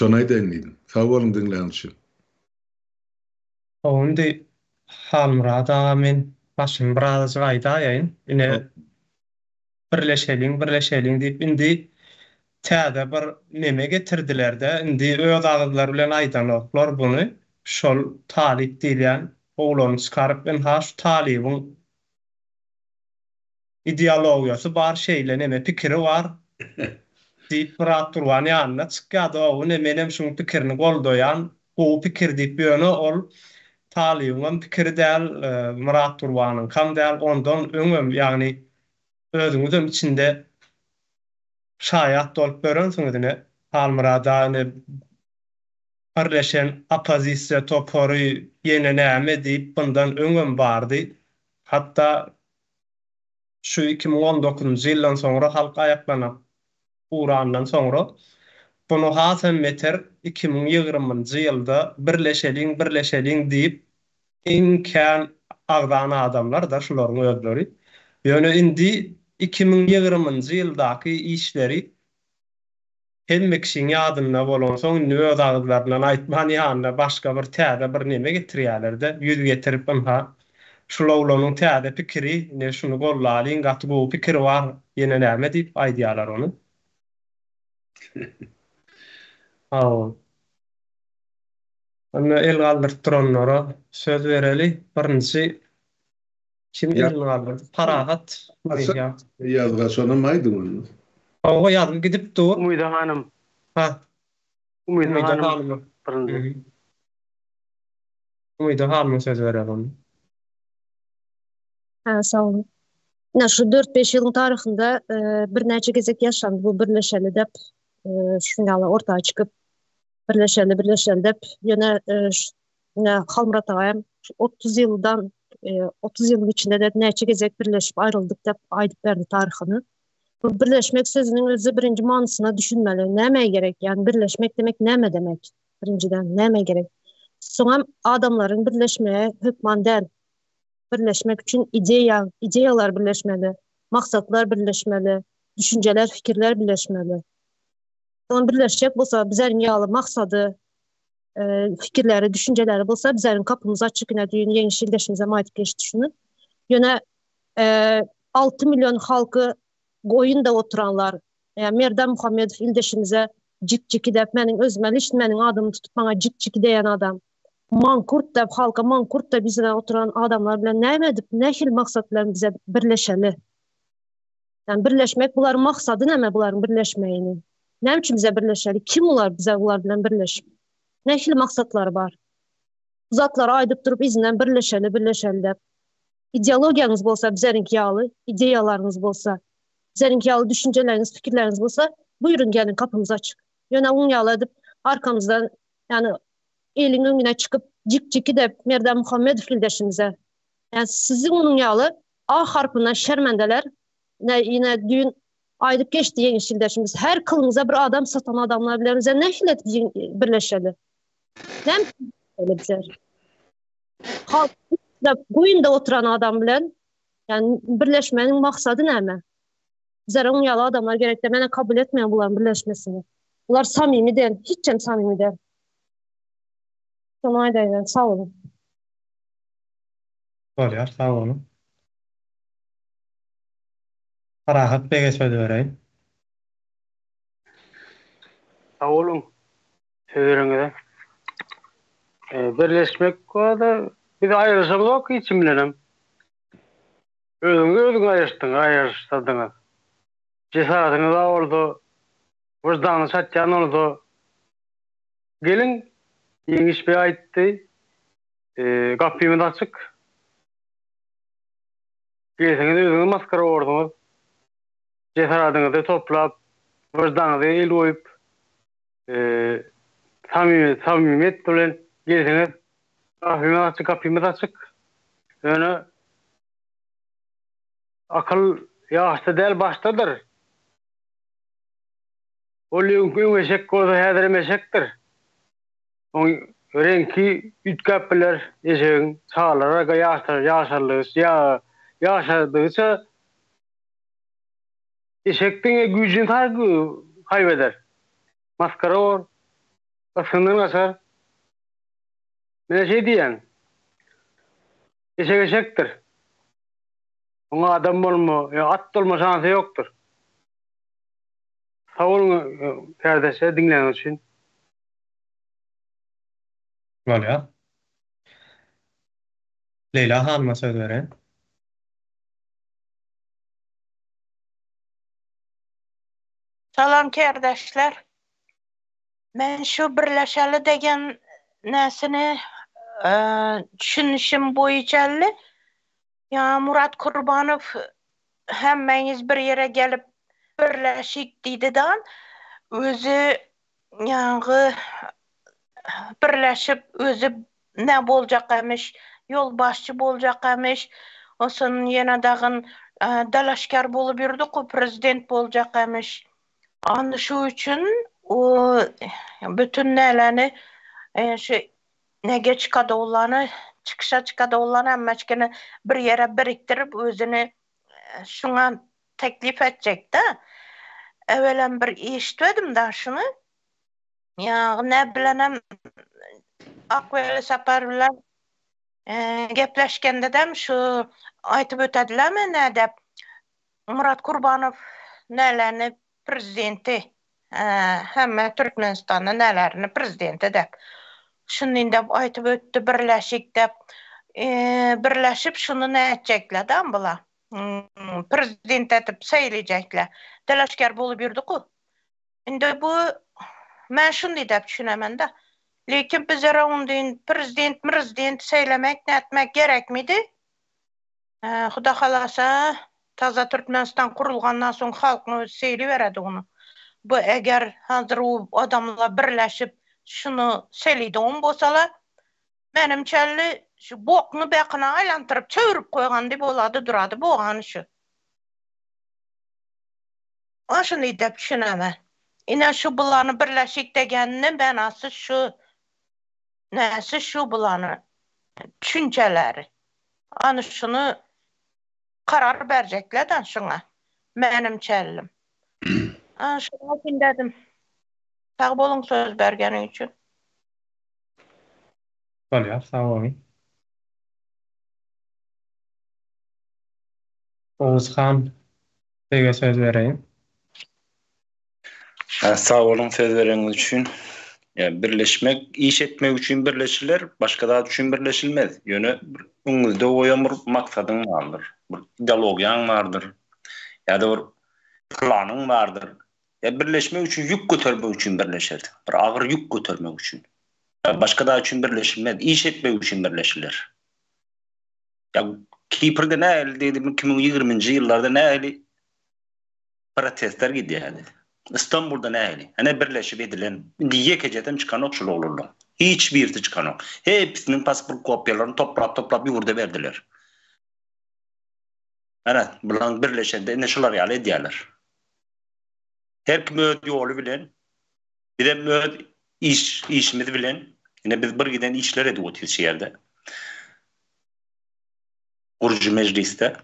Şony aýdaýyn diýdim. Sag boluň diňläniň üçin. Hawa indi Halmyrat aga men başyny birazajyk aýdaýaýyn. Ine birleşeliň birleşeliň diýip indi täze bir neme getirdilerde indi öz agyzlary bilen aýdanoklar buny şol talyp diýilýän oglany çykaryp ynha şu talybyň Ideologiýasy bar şeýle neme pikiri bar diýip Myrat Gurban ýanyna çykýady o ine menem şuň pikirini goldaýan gowy pikir diýip ýöne ol Talybyňam pikiri däl Myrat Gurbanyňkam däl ondan öňem ýagny özüňizem içinde şaýat bolup görensiňiz ine Halmyrada ine birleşen oppozisiýa topary ýene näme diýip bundan öňem bardy hatda Şu 2019-njy ýyldan soňra halk aýaklanyp ugrandan soňra, bunu has hem beter 2020-nji ýylda birleşeliň, birleşeliň diýip iň kän agzan adamlar-da şularyň özleri. Ýöne indi 2020-nji ýyldaky işleri Hemme kişiň ýadynda bolansoň indi öz agyzlaryndan aýtman ýanyna başga bir täze bir neme getirýälerde ýüz getirip ynha şul oglanyň täze pikiri ine şuny gollalyň gaty gowy pikiri bar ýene näme diýip aýdýalar ony. Hawa. Onda el galdyryp duranlara söz bereli. Birinji Kim elini galdyrdy? Parahat. Ýazga şonam aýdyň onda. Hawa ýazgy gidip dur. Umyda hanym. Ha. Umyda hanym birinji. Umyda hanyma söz berer onda. Ha sag boluň. Ine şu 4-5 ýylyň taryhynda birnäçe gezek ýaşandy bu birleşeli dep şuň ýaly orta çykyp birleşeli birleşeli dep ýöne Ine, Halmyrat aga hem 30 ýyldan, 30 ýylyň içinde de näçe gezek birleşip aýryldyk diýip aýdyp berdi taryhyny. Bu birleşmek sözüniň özi birinji manysyna düşünmeli. Nämä gerek? Ýagny birleşmek demek näme demek? Birinjiden nämä gerek? Soňam adamlaryň birleşmegi hökman däl. Birleşmek üçin ideýa, ideýalar birleşmeli, maksatlar birleşmeli, düşünjeler, fikirler birleşmeli. Soň birleşjek bolsa bizeriň ýaly maksady, fikirleri, düşünjeleri bolsa bizleriň kapymyz açyk ine düýn Ýeňiş ildeşimizem aýdyp geçdi şuny. Ýöne 6 million halky goýunda oturanlar, ýa Merdan Muhammedow ildeşimize jik-jiki dep meniň özüme liçn meniň adymy tutup maňa jik-jiki diýen adam. Mankurt dep halka mankurt dep ýüzüne oturan adamlar bilen näme edip, nähili maksat bilen bize birleşeli? Yani birleşmek bularyň maksady näme bularyň birleşmegini? Näme üçin bize birleşeli? Kim ular bize bular bilen birleşip? Nähili maksatlary bar? Bu zatlary aýdyp durup yzyndan birleşeli, birleşeli dep. Ideologiýaňyz bolsa bizeriňki ýaly, ideýalaryňyz bolsa, bizeriňki ýaly düşünjeleriňiz, pikirleriňiz bolsa, buýruň geliň kapymyz açyk. Ýöne oň ýaly edip arkamyzdan, ýani eliň öňüne çykyp jik-jiki dep Merdan Muhammedow ildeşimize. Ýani siziň onuň ýaly A harpyndan şermendeler ne ýine düýn aýdyp geçdi Ýeňiş ildeşimiz. Her kylymyza bir adam satan adamlar bilen bize nähili edip birleşeli? Näme öyle bize? Halk goýunda oturan adam bilen yani birleşmenin maksady näme? Bizlere oň ýaly adamlar gerek däl. Menä kabul etmeýän bularyň birleşmesini. Bular samimi däl, hiçem samimi däl. Şony aýdaýyn, sag boluň. Bolýar, sag boluň. Parahat bege söz bereýin. Sag boluň söz bereniňize. Birleşmek barada biz aýrylyşamyzok hiç kim bilenem. Özüňiz özüňiz aýryşdyňyz, aýrylyşdyrdyňyz. Jesaretyňyz bar bolsa, wyždanyňyz çatýan bolsa, geliň, Ýeňiş beý aýtdy, Gapymyz açyk. Gelseňiz özüňiz masgara borsuňyz. Jesaradyňyzy toplap, wyždanyňyzy el goýup, samimiýet bilen gelseňiz gapymyz açyk, gapymyz açyk. Ýöne akyl ýaşda däl, başdadyr. Ol öň eşek bolsa häzirem eşekdir. Oň reňki üýtgäp biler, eşegiň çagalara ýaşarlygyça ýaşadygyça eşek diňe güýjüni haýp eder. Masgara bor. Ysgyndan gaçar. Menä şeý diýýän. Eşek eşekdir. Oňa adam bolma, ýa at bolma şansy ýokdur. Sag boluň kärdeşler diňläniňiz üçin. Bolýar. Leýla hanyma söz bereýin. Salam kärdeşler. Men şu birleşeli degen näsini düşünişim boýuçally ýa Murat Kurbanow hemmäňiz bir ýere gelip birleşik diýdidan özi ýaňy birleşip özi ne boljak emiş ýolbaşçy boljak emiş onsoň ýene dagyn dalaşgär bolup ýürdüku prezident boljak emiş Ony şu üçin o bütün näläni şu nege çykadollany çykyşa çykadollany hemmeçkini bir ýere birikdirip özüni şuňa teklip etjekdä. Ewelem bir eşitmedim-da şuny. Ýa ne bilenem Akweli Sapar bilen gepleşgendedem şu aýtyp ötedilermi nädep Murat Kurbanow näläni prezidenti hemme Türkmenistanda nälärini prezidenti dep şuny dep aýtyp ötdi birleşik dep birleşip şuny nätjekler da bula prezident etip saýlajekler dalaşgär bolup ýürdüku indi bu men şuny dep düşünemen da lekin bizlere ondyn prezident mrezident saýlamak nätmek gerekmidi Huda halasa taza Türkmenistan kurulgandan soň halkyň özi seýliberedi ony. Bu eger hazir u adamlar birleşip şuny seýlidogyn bolsalar menimçelli şu bokny bekyna aýlantyryp çöwrüp koýgandy bolady durady bogany şu. An şuny dep düşünemen. Ine şu bulany birleşik degenini menasy şu näsi şu bulany düşünjeleri. Any şuny karar berjeklerden şuňa. Menimçellim. Ana şuny aýtyn dedim. Sag boluň söz bergeniň üçin. Bolýar, sag boluň. Oguzhan bege söz bereýin. Sag boluň söz bereniňiz üçin. Ýa birleşmek, iş etmek üçin birleşiler, başga zat üçin birleşilmez. Ýöne bir öňüňizde goýan bir maksadyň bardyr, bir ideologiýaň bardyr ýa-da bir planyň bardyr. Ýa birleşmek üçin ýük götermek üçin birleşersiň. Bir agyr ýük götermek üçin. Ýa başga zat üçin birleşilmez, iş etmek üçin birleşiler. Ýa Kiprde nähili diýdim, 2020-nji ýyllarda nähili protestler gidýärdi. Istanbulda nähili? Ene birleşip edilen. Indi ýekejesem çykanok şul oglanlaň. Hiç birisi çykanok. Hepsiniň pasport kopiýalaryny toplap toplap ýurda berdiler. Ene bulaň birleşende ine şular ýaly edýärler. Her kim öz ýoly bilen, bizem öz iş işimiz bilen ine biz bir giden işler edip otyrys şu ýerde. Gurujy mejlisde.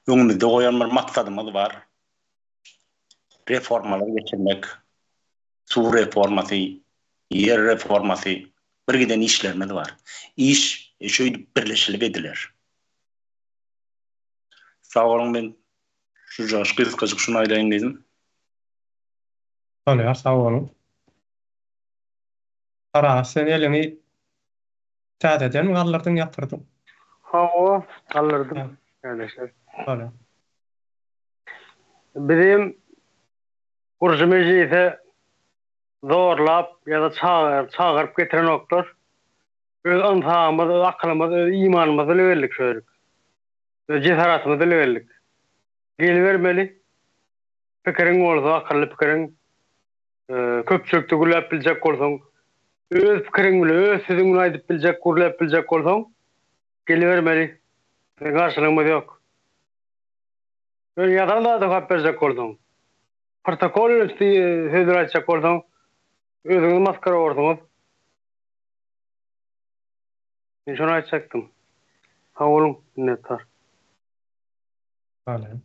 Öňümizde goýan bir maksadymyz bar. Reformalar geçirmek, suw reformasy, ýer reformasy, bir giden işlerimiz bar. Iş şeýdip birleşilip ediler. Sag boluň men şujagaş gysgajyk şuny aýdaýyn diýdim. Bolýar sag boluň. Araz sen eliňi Täzeden galdyrdyň ýatyrdyň. Hawa, galdyrdym kärdeşler. Bolýar. Bizem gurujy mejlise zorlap ýa-da çagyryp getirenoklar. Öz ynsabymyz, öz akylymyz, öz imanymyz bilen geldik şu ýerik. Öz jesaratymyz bilen geldik. Gelibermeli. Pikiriň bolsa, akylly pikiriň. Köpçülikde gürläp biljek bolsaň, öz pikiriň bilen, öz sözüň bilen aýdyp biljek, gürläp biljek bolsaň, gelibermeli. Biziň garşylygymyz ýok. Ýöne ýazan zady okap berjek bolsaň, protokol bilen sözler aýtjak bolsaň, özüňiz masgara borsuňyz. Men şony aýtjakdym. Sag boluň, minnetdar. Salam.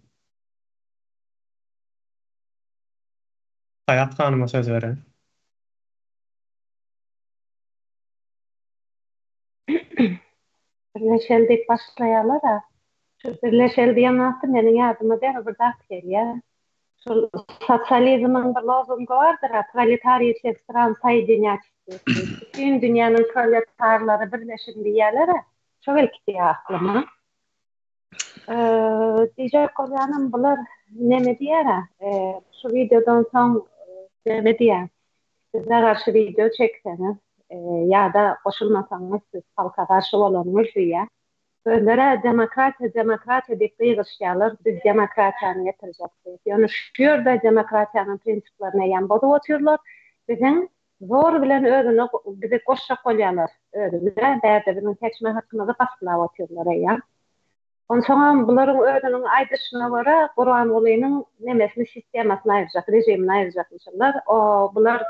Saýat hanyma söz bereýin. Birleşeli diýip başlaýarlar-a. Şu birleşeli diýen wagty meniň ýadyma derrew bir zat gelýär. Şol sosializmiň bir lozungy bardyr-a, Proletariý wseh stran soýedinýatys diýip. Bütin dünýäniň proletarlary birleşiň diýýärler-ä. Şo gelip gidýär aklyma. Diýjek bolýanym bular neme diýýär-ä, şu wideodan soň neme diýýär, bize garşy wideo çekseňiz ýa-da goşulmasaňyz siz halka garşy bolanyňyz diýýär. Özleri demokratiýa demokratiýa diýip gygyryşýarlar, biz demokratiýany getirjek diýip. Ýöne şu ýerde demokratiýanyň prinsiplerini eýýäm bozup otyrlar. Biziň zor bilen özüne bizi goşjak bolýarlar özüne, bärde biziň seçme hakymyzy basgylap otyrlar eýýäm. Onsoňam bularyň özüniň aýdyşyna görä Gurbangulynyň nemesini sistemasyny aýyrjak, režimini aýyrjakmyşynlar. O bular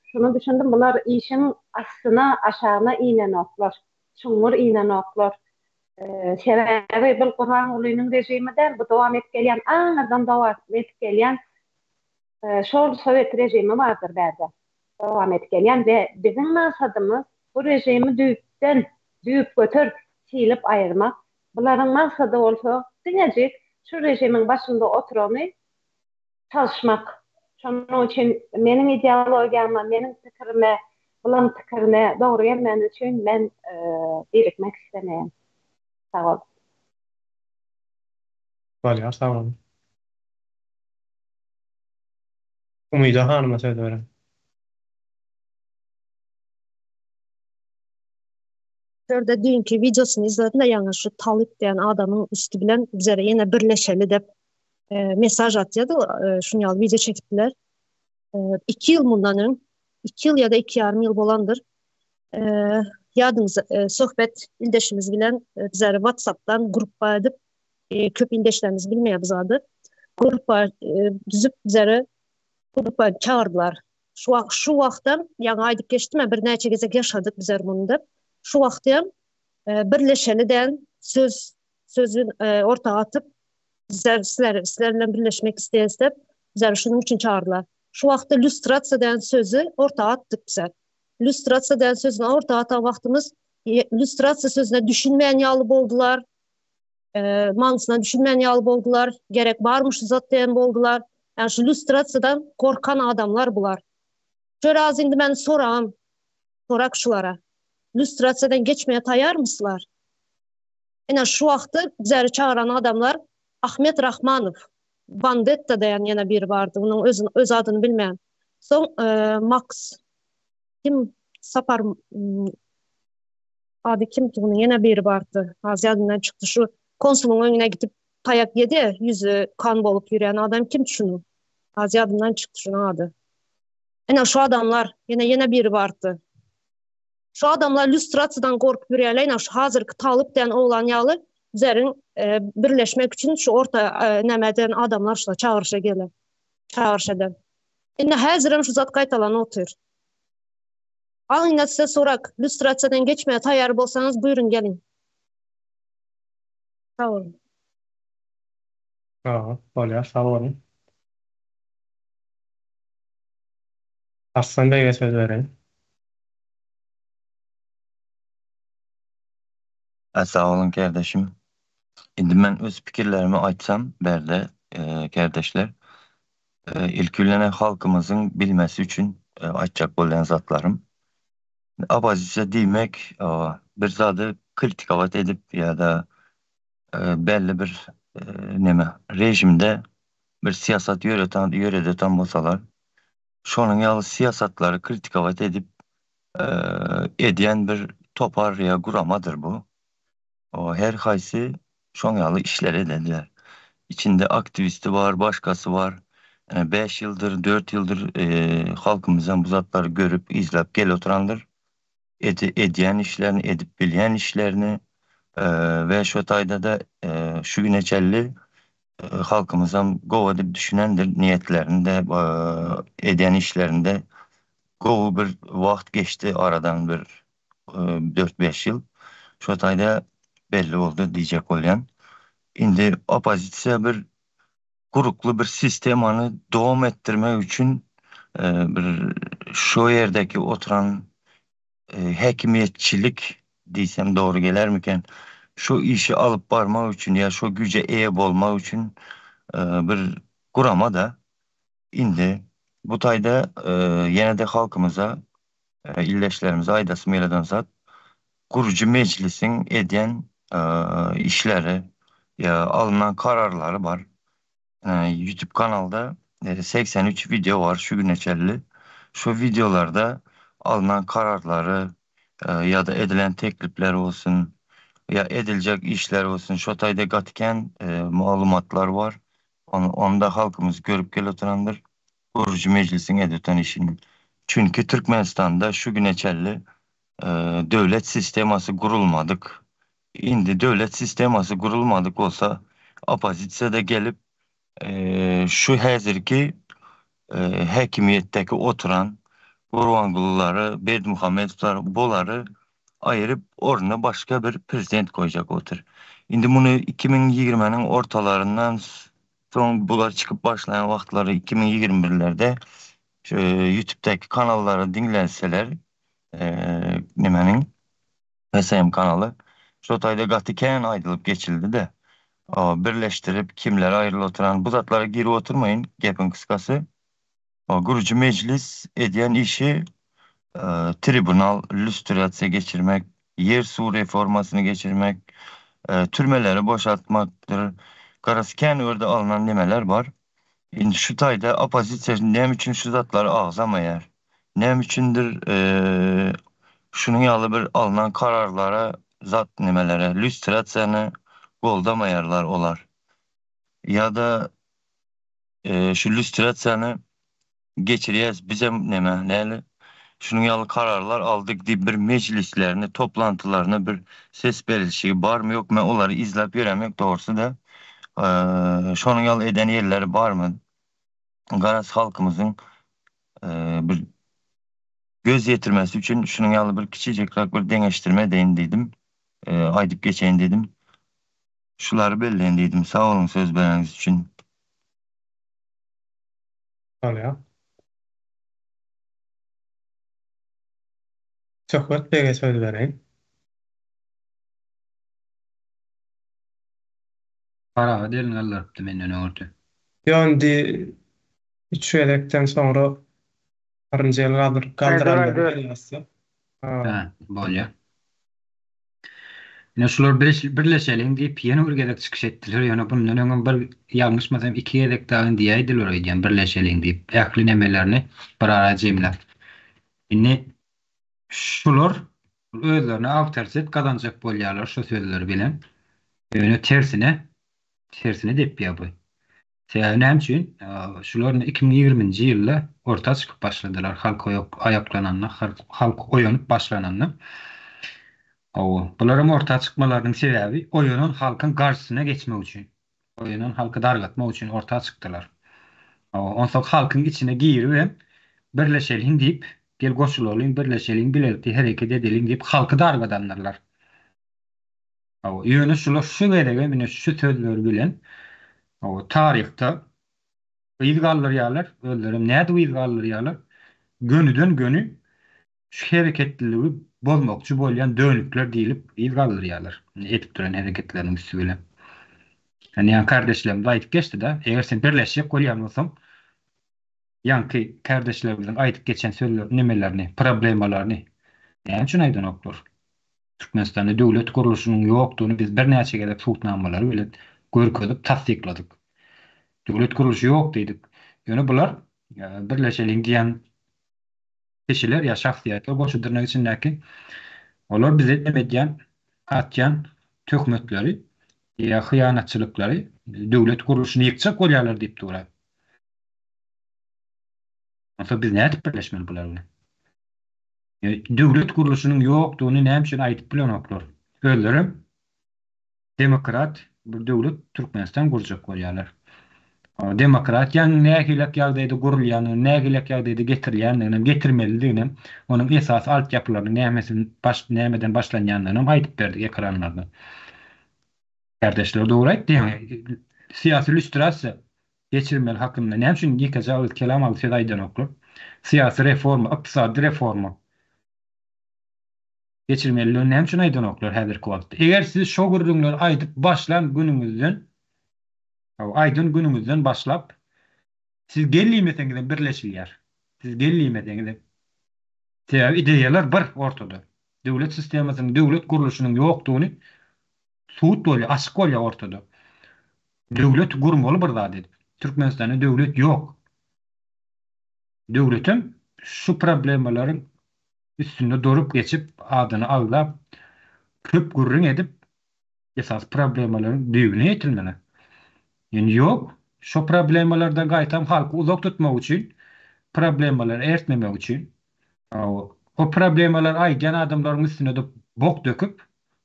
şuny düşündim bular işiň aslyna aşagyna inenoklar, çuňňur inenoklar. Sebäbi bul Gurbangulynyň režimi däl, bu dowam edip gelýän aňyrdan dowam edip gelýän Şol sowet režimi bardyr bärde dowam edip gelýän we biziň maksadymyz bu režimi düýpden, düýpgöter silip aýyrmak. Bularyň maksady bolsa diňejik şu režimiň başynda oturany çalyşmak. Şonuň üçin meniň ideologiýama, meniň pikirime, bularyň pikirine dogry gelmäni üçin men birikmek islemeýän. Sag bol. Bolýar, sag boluň. Umyda hanyma söz beriň. Şurada düýnki wideosyny izledim-de ýaňy şu Talyp diýen adamyň üsti bilen bizlere ýene birleşeli dep mesaj atýardy. Şuny ýaly wideo çekipdiler. 2 ýyl mundan öň, 2 ýyl ýa-da 2 ýarym ýyl bolandyr. Ýadyňyza söhbet ildeşimiz bilen bizleri WhatsApp-dan gruppa edip köp ildeşlerimiz bilmeýär bu zady. Gruppa düzüp bizleri gruppa çagyrdylar. Şu wagt şu wagtam ýaňy aýdyp geçdim bir näçe gezek ýaşadyk bizler muny diýip. Şu wagty hem birleşeli däl söz sözü orta atyp bizler sizler sizler bilen birleşmek isleýäris diýip bizleri şunuň üçin çagyrdylar. Şu wagtda lýustrasiýa diýen sözi orta atdyk bizler. Lýustrasiýa diýen sözüni orta atan wagtymyz lýustrasiýa sözüne düşünmeýän ýaly boldular. Manysyna düşünmän ýaly boldular. Gerek barmy şu zat diýen boldular. Ýani şu lýustrasiýadan gorkan adamlar bular. Şöyle az indi men soragym, sorak şulara. Lýustrasiýadan geçmeye taýýarmyslar? Ine şu wagty bizleri çagyran adamlar Ahmet Rahmanow, Bandetta diýen ýene biri bardy. Onuň öz öz adyny bilmeýän. Soň Maks kim Sapar Ady kimdi munuň ýene biri bardy. Az ýadymdan çykdy şu konsulyň öňüne gidip taýak ýedi ýüzi kan bolup ýürýän adam kimdi şunuň? Az ýadymdan çykdy şunuň ady. Ine şu adamlar ýene ýene biri bardy. Şu adamlar lýustrasiýadan gorkup ýürýärler ine şu hazirki Talyp diýen oglan ýaly bizleriň e, birleşmek üçin şu orta e, nämeden adamlar şula çagyryşa gelen. Çagyryş eden. Indi häzirem şu zat gaýtalanyp otyr. Alyň size sorak, lýustrasiýadan geçmäge taýýar bolsaňyz buýruň geliň. Sag boluň. Hawa, bolýar, sag boluň. Arslan bege söz bereýin. Sag boluň kärdeşim. Indi men öz pikirlerimi aýtsam bärde kärdeşler. Ilki bilen halkymyzyň bilmesi üçin aýtjak bolýan zatlarym. Oppozisiýa diýmek bir zady kritikowat edip ýa-da belli bir neme režimde bir syýasat ýöretan ýöredetan bolsalar, şonuň ýaly syýasatlary kritikowat edip edýän bir topar ýa guramadyr bu. Her haýsy şoň ýaly işler edediler. Içinde aktiwisti bar, başgasy bar. 5 ýyldyr, 4 ýyldyr halkymyzam bu zatlary görüp, izläp gel oturandyr. Edýän işlerini, edip bilýän işlerini we şo taýda-da şu güne çenli halkymyzam gowy edip düşünendir niýetlerini-de, edýän işlerini-de. Gowy bir wagt geçdi aradan bir dört-bäş ýyl şo taýda belli boldy diýjek bolýan. Indi oppozisiýa bir gurukly bir sistemany dowam etdirmek üçin bir şo ýerdeki oturan. häkimiýetçilik diýsem dogry gelermiken, şu işi alyp barmak üçin ýa şo güýje eýe bolmak üçin bir gurama-da. Indi bu taýda ýene-de halkymyza, ildeşlerimize aýdasym geleden zat, gurujy mejlisiň edýän işleri ýa alnan kararlary bar. Youtube kanalda 83 wideo bar şu güne çenli. Şu wideolarda alnan kararlary ýa-da edilen teklipler bolsun, ýa ediljek işler bolsun, şo taýda gaty kän maglumatlar bar. Ony da halkymyz görüp gelip oturandyr. Gurujy mejlisiň edip oturan işini. Çünki Türkmenistanda şu güne çenli döwlet sistemasy gurulmadyk. Indi döwlet sistemasy gurulmadyk bolsa, oppozisiýa-da gelip, şu häzirki häkimiýetdäki oturan Gurbangulylary, Berdimuhamedowlary, bulary aýyryp, ornuna başga bir prezident goýjak otyr. Indi muny 2020-niň ortalaryndan soň bular çykyp başlaýan wagtlary 2021-lerde şu ýutubdaky kanallary diňlenseler, nemeniň HSM kanaly şo taýda gaty kän aýdylyp geçildi-de. Birleşdirip kimler aýrylyp oturan bu zatlara girip oturmaýyn gepiň kyskasy. Gurujy mejlis edýän işi tribunal, lýustrasiýa geçirmek, ýer-suw reformasyny geçirmek, türmeleri boşatmakdyr. Garaz kän örde alnan nemeler bar. Indi şu taýda oppozisiýa näme üçin şu zatlary agzamaýar? Näme üçindir şunuň ýaly bir alnan kararlara zat nemelere lýustrasiýany goldamaýarlar olar. Ýa-da şu lýustrasiýany geçirýäs bizem neme näli şunuň ýaly kararlar aldyk diýip bir mejlislerini toplantylaryny bir ses berilşigi barmy ýokmy men olary izläp ýöremok dogrusy-da şonuň ýaly eden ýerleri barmy garaz halkymyzyň bir göz ýetirmesi üçin şunuň ýaly bir kiçijekräk bir deňeşdirme edeýin diýdim aýdyp geçeýin diýdim şulary belleýin diýdim sag boluň söz bereniňiz üçin. Bolýar. Söhbet bege söz bereýin. Parahat elini galdyrypdy menden öňürti. Ýok indi üç gezekden soňra birinji el galdyranlary belläsde. Hä, bolýa. Ine şular birleşeliň diýip ýene bir gezek çykyş etdiler. Ýöne bundan öňem bir ýalňyşmasam iki gezek dagy diýäýdiler öýdýän birleşeliň diýip ähli nemelerini bir ara jemläp. Indi şular özlerine awtoritet gazanjak bolýarlar şu sözleri bilen. Ýöne tersine tersine depýär bu. Sebäbi näme üçin? Şular indi 2020-nji ýylda orta çykyp başladylar, halk aýaklananda, halk oýanyp başlananda. Hawa, bularam orta çykmalarynyň sebäbi oýanan halkyň garşysyna geçmek üçin, oýanan halky dargatmak üçin orta çykdylar. Hawa, onsoň halkyň içine giribem birleşeliň diýip, gel goşulalyň, birleşeliň, bilelikde hereket edeliň diýip halky dargadandyrlar. Hawa, ýöne şular şu gezegem ine şu sözleri bilen hawa taryhda yz galdyrýarlar, özlerem nädip yz galdyrýarlar? Gönüden-göni şu hereketliligi bozmakçy bolýan dönükler diýlip yz galdyrýarlar, edip duran hereketleriniň üsti bilen. Ýani ýaňky kardeşlerimiz aýdyp geçdi-de, eger sen birleşjek bolýan bolsaň, ýaňky kardeşlerimiziň aýdyp geçen sözler nemelerini, problemalaryny näme üçin aýdanoklar? Türkmenistanda döwlet gurluşynyň ýokdugyny biz birnäçe gezek subutnamalary bilen görkezip tassykladyk. Döwlet gurluşy ýok diýdik. Ýöne bular birleşeliň diýen kişiler ýa şahsyýetler goşa dyrnak içindäki olar bize dem edýän, atýan töhmetleri ýa hyýanatçylyklary döwlet gurluşyny ýykjak bolýarlar diýip durar. Onsoň biz nädip birleşmeli bular bilen? Döwlet gurluşynyň ýokdugyny näme üçin aýdyp bilenoklar? Özlerem demokrat bir döwlet Türkmenistan gurjak bolýarlar. Demokratiýanyň nähilek ýagdaýda gurulýandygyny, nähilek ýagdaýda getirilýändiginem, getirmelidiginem, onuň esasy altyapylarynyň nämesi baş nämeden başlanýandygynam aýdyp berdik ekranlarda. Kärdeşler dogry aýtdy ýaňy syýasy lýustrasiýa geçirmeli hakynda näme üçin ýekeje agyz kelam agyz söz aýdanoklar? Syýasy reforma, ykdysady reforma. Geçirmelidigini näme üçin aýdanoklar häzirki wagtda? Eger siz şo gürrüňleri aýdyp başlan günüňizden, aýdan günüňizden başlap, siz gel diýmeseňizem birleşilýär. Siz gel diýmeseňizem. Sebäbi ideýalar bir ortada. Döwlet sistemasynyň, döwlet gurluşynyň ýokdugyny subut bolýar, açyk bolýar ortada. Döwlet gurmaly bir zat edip. Türkmenistanda döwlet ýok. Döwletem şu problemalaryň üstünde durup geçip, adyny agzap, köp gürrüň edip, esasy problemalaryň düýbüne ýetilmeli. Indi ýok, şo problemalardan gaýtam halky uzak tutmak üçin, problemalary ertmemek üçin, o problemalary aýdýan adamlaryň üstüne-de bok döküp,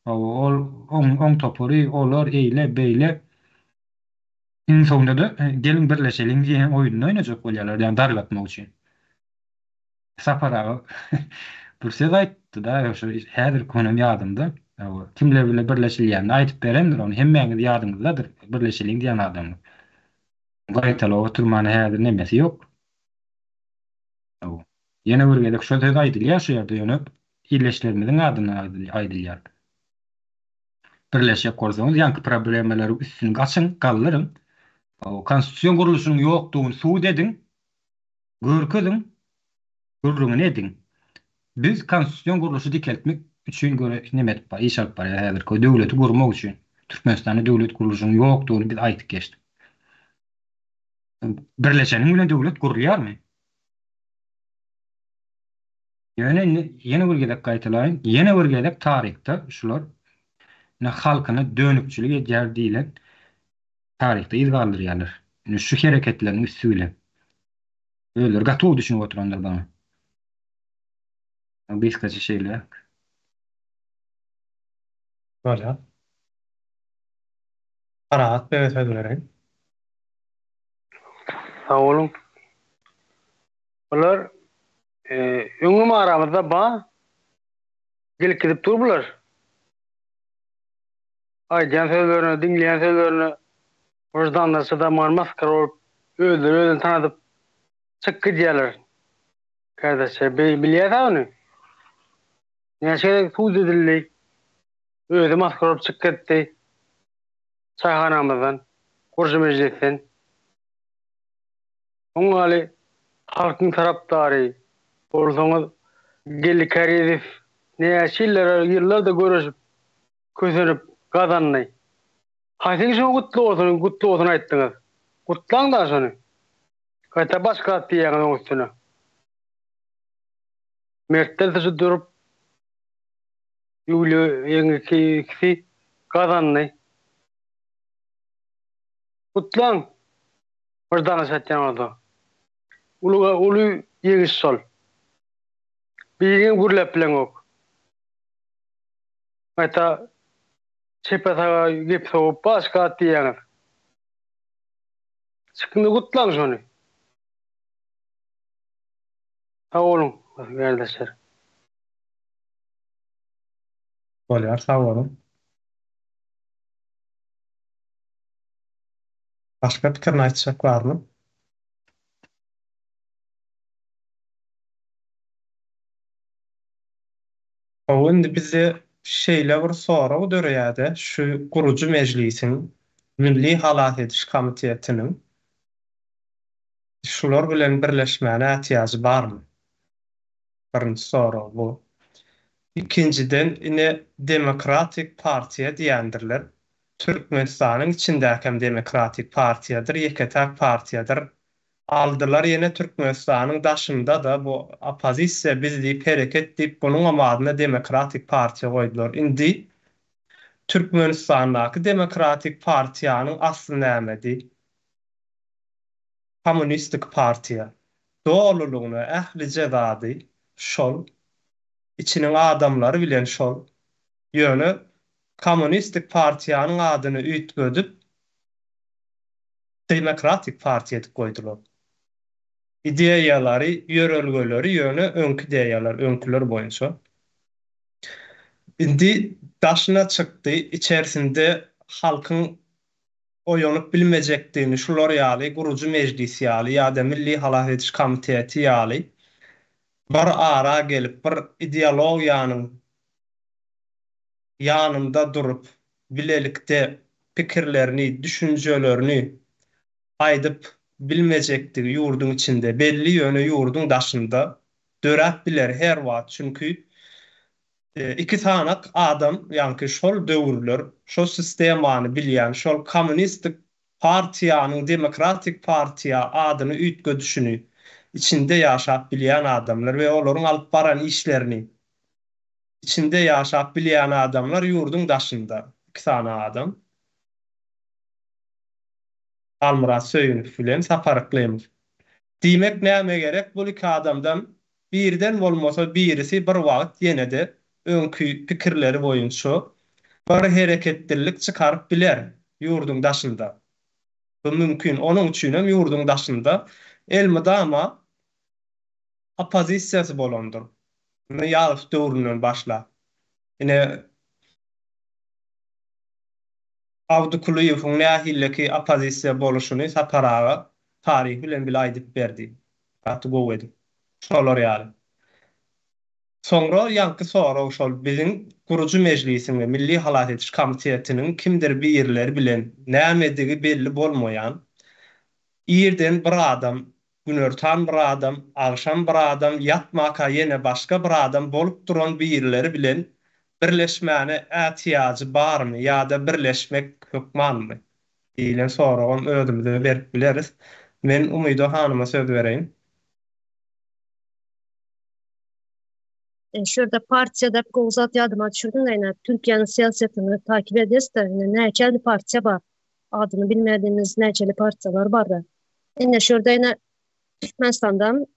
ol oň topary, olar eýle, beýle, iň soňunda-da geliň birleşeliň diýen oýnuny oýnajak bolýarlar, ýagny dargatmak üçin. Sapar aga bir söz aýtdy-da, şo häzirki günem ýadymda. Kimler bile birleşilýänini aýdyp berendir ony, hemmäňiz ýadyňyzdadyr, birleşeliň diýen adamyň. Gaýtalap oturmana häzir nemesi ýok. Ýene bir gezek şo söz aýdylýar şu ýerde, ýöne ildeşlerimiziň adyndan aýdylýar. Birleşjek bolsaňyz, ýaňky problemalaryň üstüni gaçyň, galdyryň. Konstitusion gurluşynyň ýokdugyny subut ediň. Görkeziň, gürrüňini ediň. Biz konstitusion gurluşy dikeltmek üçin göre neme edip bar, iş alyp barýar häzirki döwleti gurmak üçin. Türkmenistanda döwlet gurluşynyň ýokdugyny biz aýdyp geçdik. Birleşeniň bilen döwlet gurulýarmy? Ýöne indi ýene bir gezek gaýtalaýyn, ýene bir gezek taryhda şular ine halkyna dönükçilik edýär diýlen taryhda yz galdyrýarlar. Ine şu hereketleriniň üsti bilen. Özleri gaty gowy düşünip oturandyr buňa. Gysgaça şeýle. Bolýar. Parahat bege söz bereýin. Sag boluň. Bular öňem aramyzda ba. Gelip gidip dur bular. Aýdýan sözlerine, diňleýän sözlerine wyždanlary çydaman masgara bolup, özleri özüni tanadyp çykyp gidýärler. Kardeşler, bilýäs-ä ony. Näçe gezek sud edildi. Özi masgara bolup çykyp gitdi. Çaýhanamyzdan, gurşy mejlisden. Oň ýaly halkyň tarapdary bolsaňyz Geldi Kärizow näçe ýyllar ýyllarda göreşip kösenip gazandy. Haýsyň şoňa gutly bolsun gutly bolsun aýtdyňyz. Gutlaň da şony. Gaýta başga zat diýýäňiz oň üstüne. Mertler syçyp durup Ýuliýa ýeňňe ikisi gazandy. Gutlaň. Bir dana çatýan bolsa. Uly uly ýeňiş şol. Biriňem gürläp bileňok. Gaýta çepe saga gep sowup başga zat diýýäňiz. Çykyňda gutlaň şony. Sag boluň kärdeşler. Bolýar sag boluň. Başga pikirini aýtjak barmy? Hawa indi bizde şeýle bir sorag döreýärde şu gurujy mejlisiň Milli halas ediş komitetiniň şular bilen birleşmäne ätiýajy barmy? Birinji sorag bu. Ikinjiden ine Demokratik partiýa diýendirler. Türkmenistanyň içindäkem Demokratik partiýadyr, ýeke-täk partiýadyr. Aldylar ýene Türkmenistanyň daşynda-da bu oppozisiýa biz diýip hereket diýip bunuňam adyna Demokratik partiýa goýdular. Indi Türkmenistandaky Demokratik partiýanyň asly nämedi? Kommunistik partiýa. Dolulygyna ählije zady şol. Içiniň adamlary bilen şol. Ýöne Kommunistik partiýanyň adyny üýtgedip Demokratik partiýa edip goýdular. Ideýalary, ýörelgeleri ýöne öňki ideýalar, öňküler boýunça. Indi daşyna çykdy, içerisinde halkyň oýanyp bilmejekdigini şular ýaly gurujy mejlis ýaly ýa-da Milli halas ediş komiteti ýaly bir ara gelip bir ideologiýanyň. ýanynda durup, bilelikde pikirlerini, düşünjelerini aýdyp bilmejekdigi ýurduň içinde belli, ýöne ýurduň daşynda döräp biler her wagt, çünki iki sanak adam, ýaňky şol döwürler, şo sistemany bilýän, şol kommunistik partiýanyň demokratik partiýa adyny üýtgedişini içinde ýaşap bilýän adamlar we olaryň alyp baran işlerini içinde ýaşap bilýän adamlar ýurduň daşynda, iki sany adam. Halmyrat Söýünow bilen Sapar Yklymow. Diýmek näme gerek bul iki adamdan birden bolmasa birisi bir wagt ýenede öňki pikirleri boýunça bir hereketdillik çykaryp biler ýurduň daşynda. Bu mümkin. Onuň üçinem ýurduň daşynda elmydama oppozisiýasy bolandyr. Nyýazow döwründen başlap. Ine Abdy Kulyýewiň nähilleki oppozisiýa boluşyny Sapar aga taryhy bilen bile aýdyp berdi. Gaty gowy edip. Şolar ýaly. Soňra ýaňky sorag şol biziň Gurujy mejlisiň we Milli halas ediş komitetiniň kimdir birleri bilen nämedigi belli bolmaýan irden bir adam Günortan bir adam, agşam bir adam, ýatmaka ýene başga bir adam bolup duran birileri bilen birleşmäne ätiýajy barmy ýa-da birleşmek hökmanmy? Diýlen soragam özümize berip bileris. Men Umyda hanyma söz bereýin. Şu ýerde partiýa dep gowy zat ýadyma düşürdiň ine Türkiýäniň syýasatyny takip edýäs-de ine näçeli partiýa bar adyny bilmedigimiz näçeli partiýalar bar-da. Ine şu ýerde ine Türkmenistandan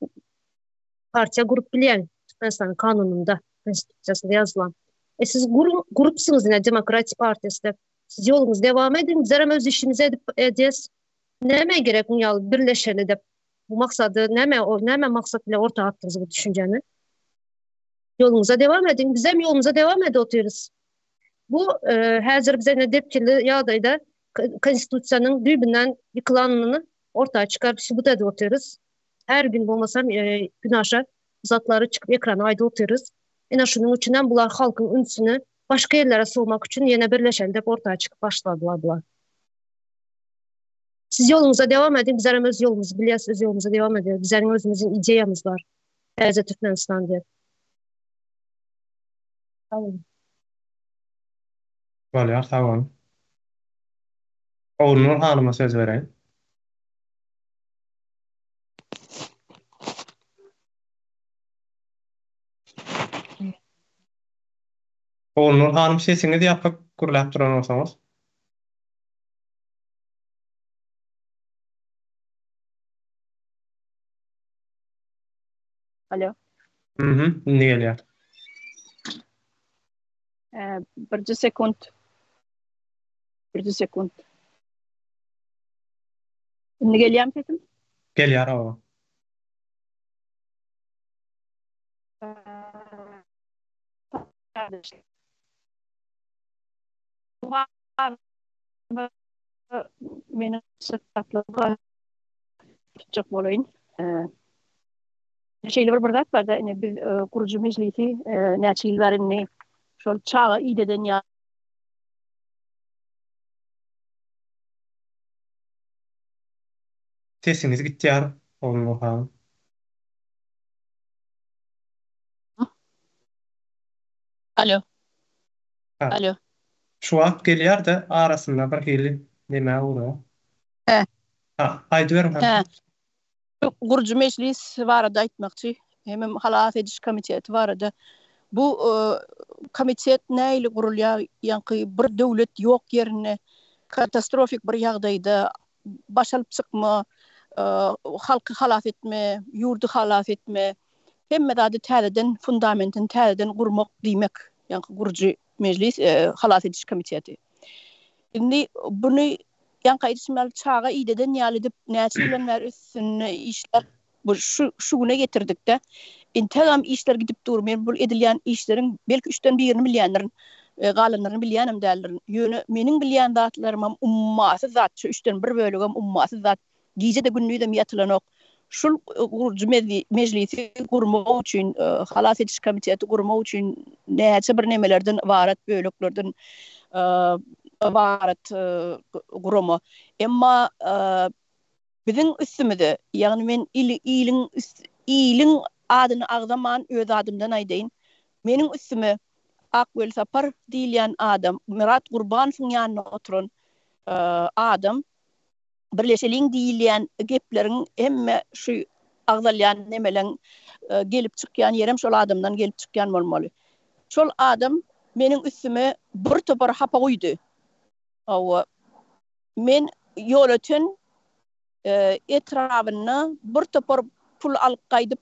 partiýa gurup bilýän Türkmenistanyň kanunynda konstitusiýasynda ýazylan. E siz gurupsyňyz ine Demokratik partiýasy dep. Siz ýoluňyzy dewam ediň bizlerem öz işimizi edip edýäs. Näme gerek muň ýaly birleşeli dep. Bu maksady näme, o näme maksat bilen orta atdyňyz bu düşünjäni? Ýoluňyza dewam ediň, bizem ýolumyza dewam edip otyrys. Bu e, häzir bize ne depkili ýagdaýda konstitusiýanyň düýbünden ýykylanyny orta çykaryp subut edip otyrys. Her gün bolmasam e, günaşa zatlary çykyp ekrana aýdyp otyrys. Ine şunuň üçin hem bular halkyň ünsüni başga ýerlere sowmak üçin ýene birleşeli dep orta çykyp başladylar bular. Siz ýoluňyza dewam ediň, bizlerem öz ýolumyzy bilýäs, öz ýolumyza dewam edýäs. Bizleriň özümiziň ideýamyz bar. Täze Türkmenistan diýip. Sag boluň. Bolýar, sag boluň. Ogulnur hanyma söz bereýin. Ogulnur hanym sesiňiz ýapyk gürläp duran bolsaňyz. Alo. Mhm, indi gelýär. Ee, birje sekunt. Birje sekunt. Indi gelýärmi sesim? Gelýär, hawa. Meniň tutjak bolaýyn. Şeýle bir bir zat bar-da, ine biz gurujy mejlisi näçe ýyl bäri indi şol çaga ideden ýa Sesiňiz gitýär, Ogulnur hanym. Alo. Alo. Şu wagt gelýär-de, arasynda bir hili neme urýar. Hä. Ha, aýdyberiň hany. Hä. Gurujy mejlis barada aýtmakçy, hemem halas ediş komiteti barada. Bu komitet nähili gurulýar? Ýaňky bir döwlet ýok ýerinde katastrofik bir ýagdaýda baş alyp çykma, halky halas etme, ýurdy halas etme, hemme zady täzeden fundamentini täzeden gurmak diýmek, ýaňky gurujy mejlis, halas ediş komiteti. Indi buny ýaňky aýdyşym ýaly çaga ideden ýaly edip näçe ýyldan bäri üstünde işläp bu şu şu güne getirdik-de. Integam işler gidip dur. Men bu edilýän işleriň belki üçden birini bilýändirin. E, galanlaryny bilýänem däldirin. Ýöne meniň bilýän zatlarymam ummasyz zat. Şu üçden bir bölegem ummasyz zat. Gije-de gündizem ýatylanok. Şul gurujy mejlisi gurmak üçin, halas ediş komiteti gurmak üçin näçe bir nemelerden ybarat, böleklerden ybarat gurama. Emma biziň üstümize, ýagny men iliň iliň adyny agzaman öz adymdan aýdaýyn, meniň üstüme Ak Welsapar diýilýän adam, Myrat Gurbanowyň ýanynda oturan adam Birleşeliň diýilýän gepleriň hemme şu agzalýan nemeleň gelip çykýan ýerem şol adamdan gelip çykýan bolmaly. Şol adam meniň üstüme bir topar hapa guýdy. Hawa. Men Ýolöten etrabynda bir topar pul alyp gaýdyp,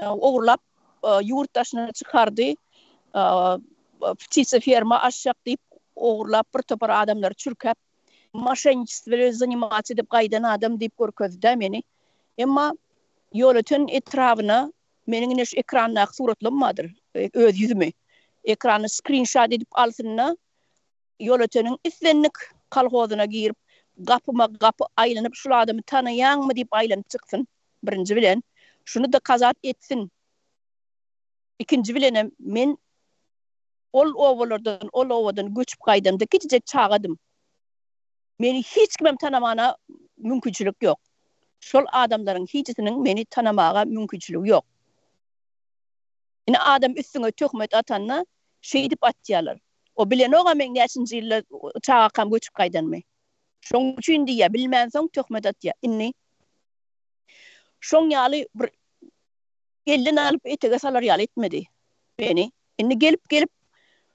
ogurlap ýurt daşyna çykardy. Ptiça ferma açjak diýip ogurlap bir topar adamlary çürkäp Moşenniçestwo bilen zanimats edip gaýdan adam diýip görkezdi-dä meni. Emma Ýolöten etrabyna meniň ine şu ekrandaky suratlam bardyr, öz ýüzümi. Ekrany skrinşat edip alsyn-da, Ýolöteniň islendik kolhozyna girip, gapyma gapy aýlanyp şul adamy tanaýaňmy diýip aýlanyp çyksyn, birinji bilen. Şuny dokazat etsin. Ikinji bilenem men Ol obalardan, ol obadan göçüp gaýdamda kiçijek çagadym. Meni hiç kimem tanamana mümkinçilik ýok. Şol adamlaryň hiçisiniň meni tanamaga mümkinçiligi ýok. Ine adam üstüňe töhmet atanda şeýdip atýarlar. O bilenog-a meň näçinji ýylda çagakam göçüp gaýdanymy. Şoň üçin diýýär, bilmänsoň töhmet atýar. Indi şoň ýaly bir Elden alyp etege salar ýaly etmedi meni. Indi gelip-gelip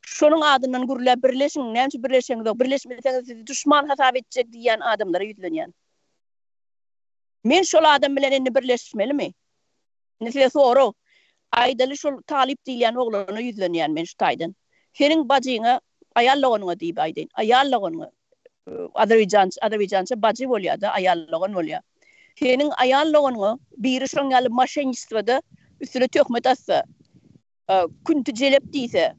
şonuň adyndan gürläp birleşiň, näme üçin birleşeňizok, birleşmeseňiz sizi duşman hasap etjek diýýän adamlara ýüzlenýän. Men şol adam bilen indi birleşmelimi? Indi size sorag. Aýdaly şol Talyp diýilýän oglana ýüzlenýän men şu taýdan. Seniň bajyňa aýal doganyňa diýip aýdaýyn. Aýal doganyňa azerbaýjan azerbaýjança bajy bolýar-da, aýal dogan bolýar. Seniň aýal doganyňa biri şoň ýaly moşenniçestwoda üstüne töhmet atsa, künti jelep diýse,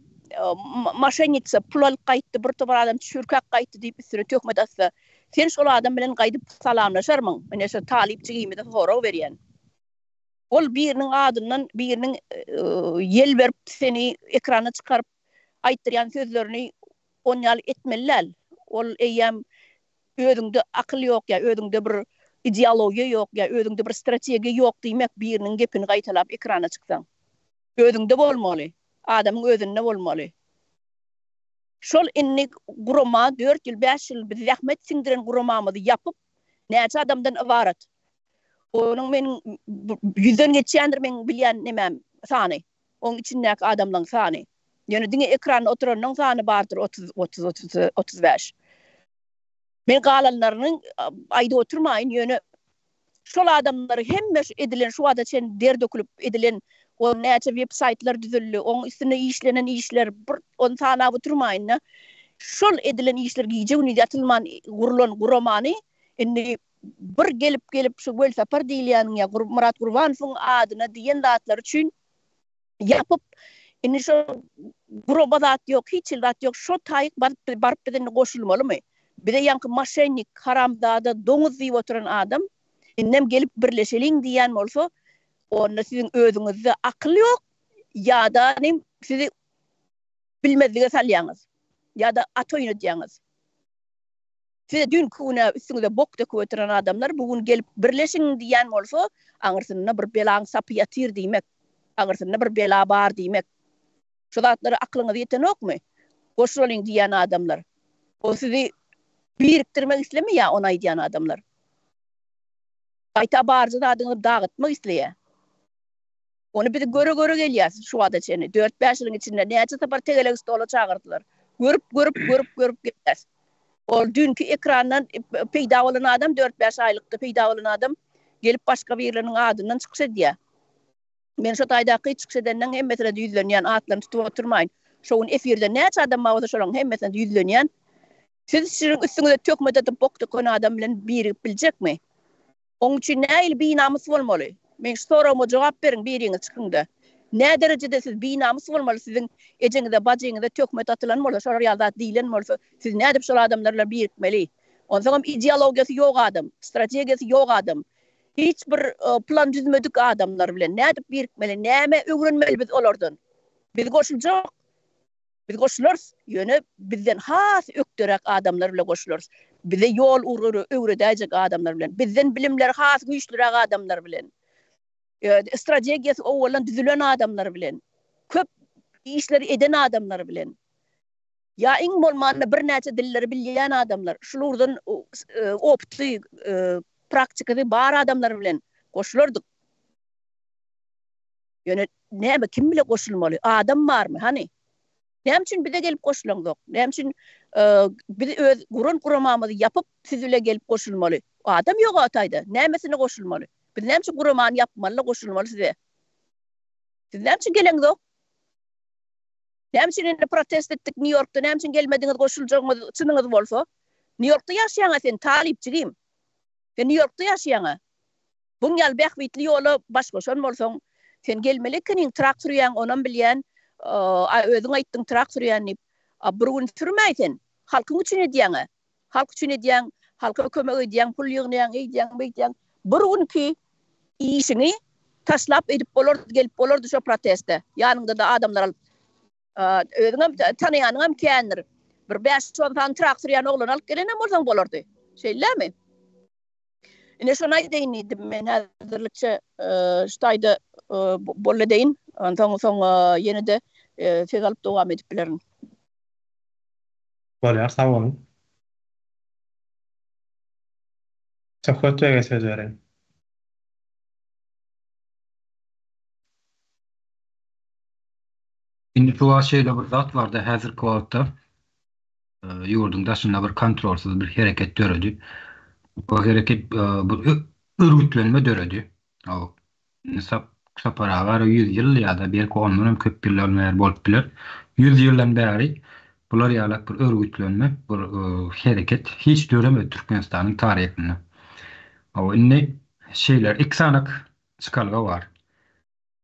moşennitsa pul alyp gaýtdy, bir topar adam çürkäp gaýtdy diýip üstüne töhmet atsa, sen şol adam bilen gaýdyp salamlaşarmyň? Ine şo talyp jigimize sorag berýän. Ol biriniň adyndan biriniň ýel berip seni ekrana çykaryp aýtdyrýan sözlerini on ýaly etmeli däl. Ol eýýäm özüňde akyl ýok ýa özüňde bir ideologiýa ýok ýa özüňde bir strategiýa ýok diýmek biriniň gepini gaýtalap ekrana çyksaň. Özüňde bolmaly. Adamyň özünde bolmaly. Şol indi gurama dört ýyl, bäş ýyl biz zähmet siňdiren guramamyzy ýapyp näçe adamdan ybarat. Onuň meniň ýüzden geçýändir meň bilýän nemäm sany. Oň içindäki adamlaň sany. Ýöne diňe ekranda oturanyň sany bardyr 30, 30, 30, 35. Men galanlarynyň aýdyp oturmaýyn, ýöne şol adamlary hemme şu edilen şu wagta çenli der dökülip edilen o näçe web saýtlar düzüldi, oň üstünde işlenen işler bir ony sanap oturmaýyn-da. Şol edilen işler gije-gündiz ýatylman gurulan guramany indi bir gelip gelip şu Welsapar diýilýäniň ýa Myrat Gurbanowyň adyna diýen zatlary üçin ýapyp indi şo gurama zat ýok hiç hili zat ýok şo taýyk baryp baryp biz indi goşulmalymy bize ýaňky moşennik haramzada doňuz diýip oturan adam indem gelip birleşeliň diýýän bolsa onda siziň özüňizde akyl ýok ýa-da sizi bilmezlige salýaňyz ýa-da at oýnadýaňyz. Size düýnki güne üstüňize bok döküp oturan adamlar bu gün gelip birleşiň diýýän bolsa, aňyrsynda bir belaň sapy ýatyr diýmek. Aňyrsynda bir bela bar diýmek. Şu zatlara aklyňyz ýetenokmy? Goşulalyň diýýän adamlar. O sizi birikdirmek islemeýär ony aýdýan adamlar. Gaýta barja zadyňyzy dagytmak isleýär. Ony biz göre-göre gelýäs şu wagta çenli. Dört-bäş ýylyň içinde näçe sapar tegelek stola çagyrdylar. Görüp, görüp, görüp, görüp gelýäs. Ol düýnki ekrandan peýda bolan adam, dört-bäş aýlykda peýda bolan adam gelip başga birleriniň adyndan çykyş edýär. Men şo taýdaky çykyş edenleň hemmesine-de ýüzlenýän, atlaryny tutup oturmaýyn. Şo gün efirde näçe adam bar bolsa şolaryň hemmesine-de ýüzlenýän. Siz şunuň üstüňize töhmet atyp bok döken adam bilen birigip biljekmi? Oň üçin nähili binamys bolmaly? Meň şu soragyma jogap beriň biriňiz çykyňda. Nä derejede siz binamys bolmaly siziň ejeňize bajyňyza töhmet atylan bolsa şolar ýaly zat diýilen bolsa siz nädip şol adamlar bilen birikmeli? Onsoňam ideologiýasy ýok adam, strategiýasy ýok adam. Hiç bir plan düzmedik adamlar bilen nädip birikmeli, näme öwrenmeli biz olardan? Biz goşuljak. Biz goşularys, ýöne bizden has ökderäk adamlar bile goşularys. Bize ýol ugur öwredäýjek adamlar bilen, bizden bilimleri has güýçlüräk adamlar bilen, strategiýasy owaldan düzülen adamlar bilen, köp işleri eden adamlar bilen. Ýa iň bolmanda birnäçe dilleri bilýän adamlar, şul ugurdan opyty, praktikasy bar adamlar bilen goşulardyk. Ýöne näme kim bile goşulmaly? Adam barmy? Hany? Näme üçin bize gelip goşulaňzok? Näme üçin biz öz guran guramamyzy ýapyp siz bile gelip goşulmaly? Adam ýok o taýda. Nämesine goşulmaly? Biz näme üçin guramany ýapmaly-da goşulmaly size? Siz näme üçin geleňzok? Näme üçin indi protest etdik Nýu-Ýorkda, näme üçin gelmediňiz goşuljagyňyz çynyňyz bolsa? Nýu-Ýorkda ýaşaýaň-a sen, talyp jigim. Sen Nýu-Ýorkda ýaşaýaň-a. Buň ýaly bähbitli ýola baş goşan bolsaň, sen gelmeli ekeniň, trak sürýäň, onam bilýän, a özüň aýtdyň trak sürýän diýip. A bir gün sürmäý sen. Halkyň üçin edýäň-ä. Halk üçin edýäň, halka kömek edýäň, pul ýygnaýaň, eýdýäň, beýdýäň. Bir günki işiňi taşlap edip bolardy, gelip bolardy şo proteste. Ýanyňda-da adamlar alyp. Özüňem tanaýanyňam kändir. Bir bäş-on sany trak sürýän oglany alyp gelenem bolsaň bolardy. Şeýlemi? Ine şony aýdaýyn diýdim men häzirlikçe şu taýda boldy edeýin. Onsoň soň ýene-de söz alyp dowam edip bilerin. Bolýar sag boluň. Söhbet bege söz bereýin. Indi şu wagt şeýle bir zat barda häzirki wagtda ýurduň daşynda bir kontrolsyz bir hereket döredi. Bu hereket bir örgütlenme döredi. Sapar aga 100 ýyl ýa-da belki ondan hem köp ýyllar bäri bolup biler. 100 ýyldan bäri bular ýalak bir örgütlenme, bir hereket hiç döremedi Türkmenistanyň taryhynda. Indi şeýle iki sany çykalga bar.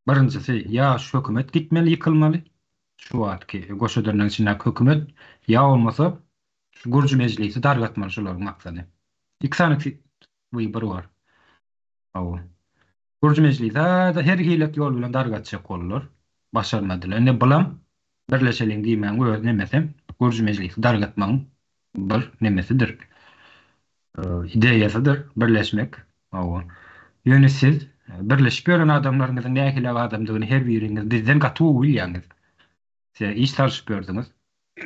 Birinjisi, ýa şu hökümet gitmeli, ýykylmaly, şu wagtky goşa dyrnagyň içindäki hökümet, ýa bolmasa şu gürji mejlisi dargatmaly şolaryň maksady. Iki sany wybor bar. Hawa. Gürji mejlisi-de her hilek ýol bilen dargatjak boldular. Başarmadylar. Indi bulam birleşeliň diýmegiň öz nemesem gürji mejlisi dargatmagyň bir nemesidir. Ideýasydyr birleşmek. Hawa. Ýöne siz birleşip ýören adamlaryňyzyň nähili adamdygyny her biriňiz bizden gaty gowy bilýäňiz. Siz iş salşyp ýördüňiz.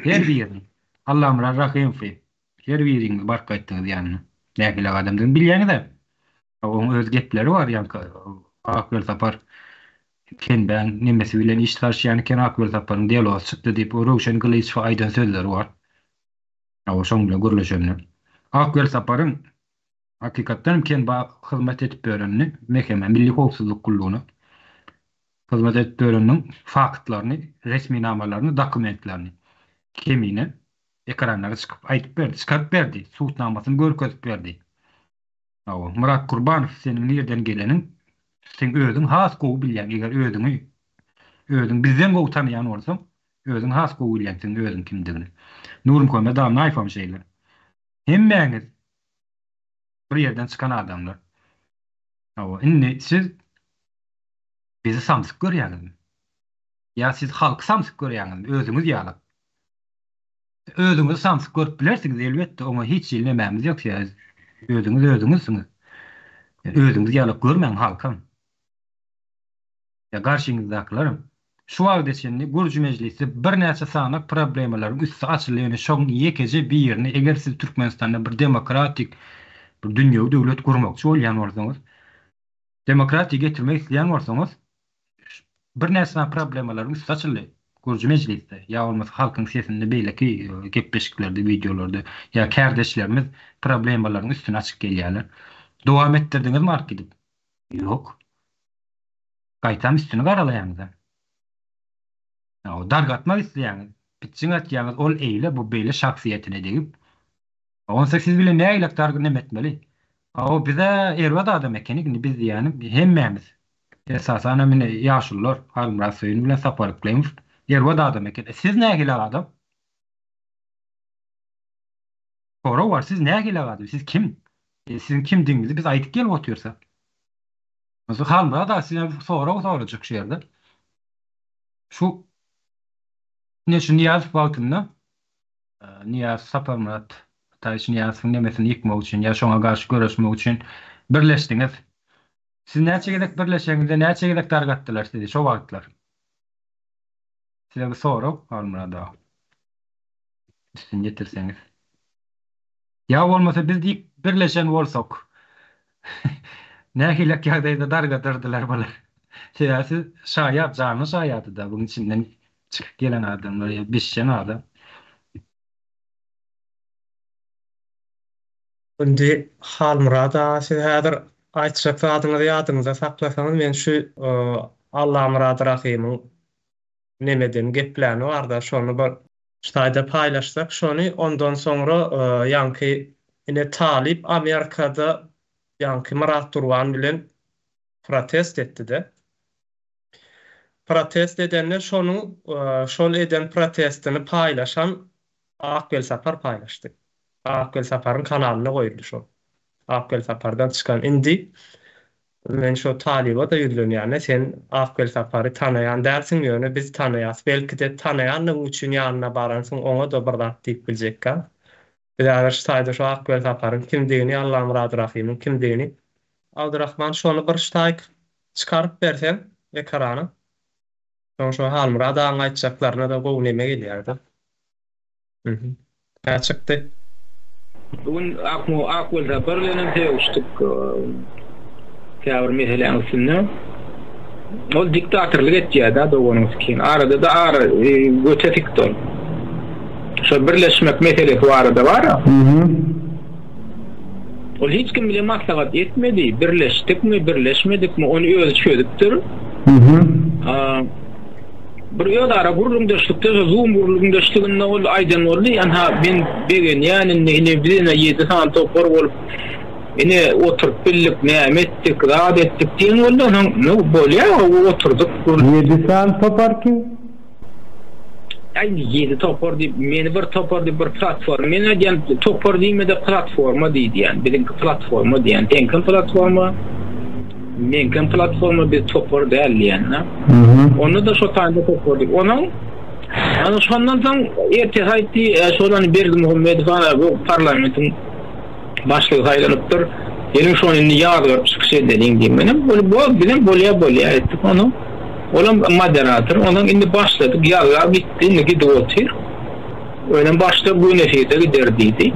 Her biriň. Allamyrat Rahymowy her biriňiz baryp gaýtdyňyz ýanyna. Nähili adamdygyny bilýäňiz-ä. Oň öz gepleri bar ýaňky Ak Welsapar Kenbäň nemesi bilen iş salşýan eken Ak Welsaparyň delosy çykdy diýip o Röwşen Gylyçowa aýdan sözleri bar. Hawa şoň bilen gürleşende. Ak Welsaparyň hakykatdan hem Kenba hyzmat edip ýörenini MHM, Milli howpsuzlyk gullugyna hyzmat edip ýöreniniň faktlaryny, resminamalaryny, dokumentlerini Kemine ekranlara çykyp aýdyp berdi, çykaryp berdi, subutnamasyny görkezip berdi. Hawa, Myrat Kurbanow seniň nirden geleniň seň özüň has gowy bilýäň eger özüňi özüň bizden gowy tanaýan bolsaň özüň has gowy bilýäň seň özüň kimdigini. Nurmuhammet Annaýewam şeýle. Hemmäňiz bir ýerden çykan adamlar. Hawa, indi siz bizi samsyk görýäňizmi? Ýa siz halky samsyk görýäňizmi özüňiz ýalak? Özüňizi samsyk görüp bilersiňiz elbetde oňa hiç hili nemämiz ýok siz özüňiz özüňizsiňiz. Özüňiz ýalak görmäň halkam. Ýa garşyňyzdakylaram. Şu wagta çenli gürji mejlisde birnäçe sanak problemalaryň üsti açyldy ýöne şoň ýekeje birini eger siz Türkmenistanda bir demokratik bir dünýewi döwlet gurmakçy bolýan bolsaňyz demokratiýa getirmek isleýän bolsaňyz Birnäçe sany problemalaryň üsti açyldy. Gürji mejlisde, ýa bolmasa halkyň sesinde beýleki gepleşiklerde, wideolarda, ýa kärdeşlerimiz problemalaryň üstüni açyp gelýärler. Dowam etdirdiňizmi alyp gidip? Ýok. Gaýtam üstüni garalaýaňyz-a. Dargatmak isleýäňiz, pitjiň atýaňyz, ol eýle, bu beýle şahsyýetine degip. Onsoň siz bilen nägilek dargy neme etmeli? Hawa bizä erbet adam ekenik indi biz diýýänim hemmämiz. Esasanam ine ýaşulular Halmyrat Söýün bilen Sapar Yklymow erbet adam eken. E siz nähili adam? Sorag bar siz nähili adam? Siz kim? E siziň kimdigiňizi biz aýdyp gelip otyrsak. Halmyrat aga sizden bir sorag sorajak şu ýerde. Şu ine şu Nyýazow wagtynda Nyýazow Saparmyrat Ataýewiç Nyýazowyň nemesini ýykmak üçin ýa şoňa garşy göreşmek üçin birleşdiňiz. Siz näçe gezek birleşeňizde näçe gezek dargatdylar sizi şo wagtlar? Size bir sorag Halmyrat aga. Üstüni ýetirseňiz. Ýa bolmasa biz diýip birleşen bolsak nähilek ýagdaýda dargadyrdylar bular. Sebäbi siz şaýat, janly şaýadyda buň içinden çykyp gelen adamlar ýa bişen adam. Indi Halmyrat aga siz häzir aýtjak zadyňyzy ýadyňyzda saklasaňyz men şu Allamyrat Rahymyň nemeden gepläni barda şony bir Ştaýda paýlaşsak şony ondan soňra ýaňky ine talyp Amerikada ýaňky Myrat Gurban bilen protest etdide. Protest edende şonuň şol eden protestini paýlaşan Ak Welsapar paýlaşdy. Ak Welsaparyň kanalynda goýuldy şol. Ak Welsapardan çykan indi Men şo talyba-da ýüzlenýän-de, sen Ak Welsapary tanaýan dälsiň, ýöne biz tanaýas. Belki-de, tanaýanlygyň üçin ýanyna baransyň, oňa-da bir zat diýip biljekkä. Biz häzir şu taýda şo Ak Welsaparyň kimdigini, Allamyrat Rahymyň kimdigini. Abdyrahman, şony bir şu taýyk çykaryp berseň ekrana. Soň şo Halmyrat agaň aýtjaklaryna-da gowy neme gelýär-de. Hä çykdy. Bu gün Ak Welsapar bilen hem sögüşdik käbir meseläň üstünde. Ol diktatorlyk etýär-dä doganyň sikin. Arada-da ara göte sikdi ol. Şo birleşmek meselesi barada bar-a. Ol hiç kim bilen maslahat etmedi. Birleşdikmi, birleşmedikmi ony özi çözüpdir. Bir özara gürrüňdeşlikde şo zoom gürrüňdeşliginde ol aýdan boldy, anha men begenýän indi ine biz ine ýedi sany topar bolup ine oturyp bildik, näme etdik, zat etdik diýen boldy, onsoň nu bolýa oturdyk. Ýedi sany topar kim? Aý ýedi topar diýip meni bir topar diýip bir platforma men aýdýan topar diýmede platforma diý diýýän biziňki platforma diýýän seňkem platforma. Meňkem platforma biz topar däl diýende. Onda-da şo taýda topar diýip. Onuň ana şondan soň ertesi aýtdy, e, şol hani Berdimuhamedow ana bu parlamentiň başlygy saýlanypdyr. Geliň şony indi ýazgaryp çykyş edeliň diýip. Menem bol, bol, bizem bolýa bolýa etdik onu. Olam moderator, ondan indi başladyk, ýazga gitdi, indi gidip otyr. Önem başda gün efirde gider diýdi.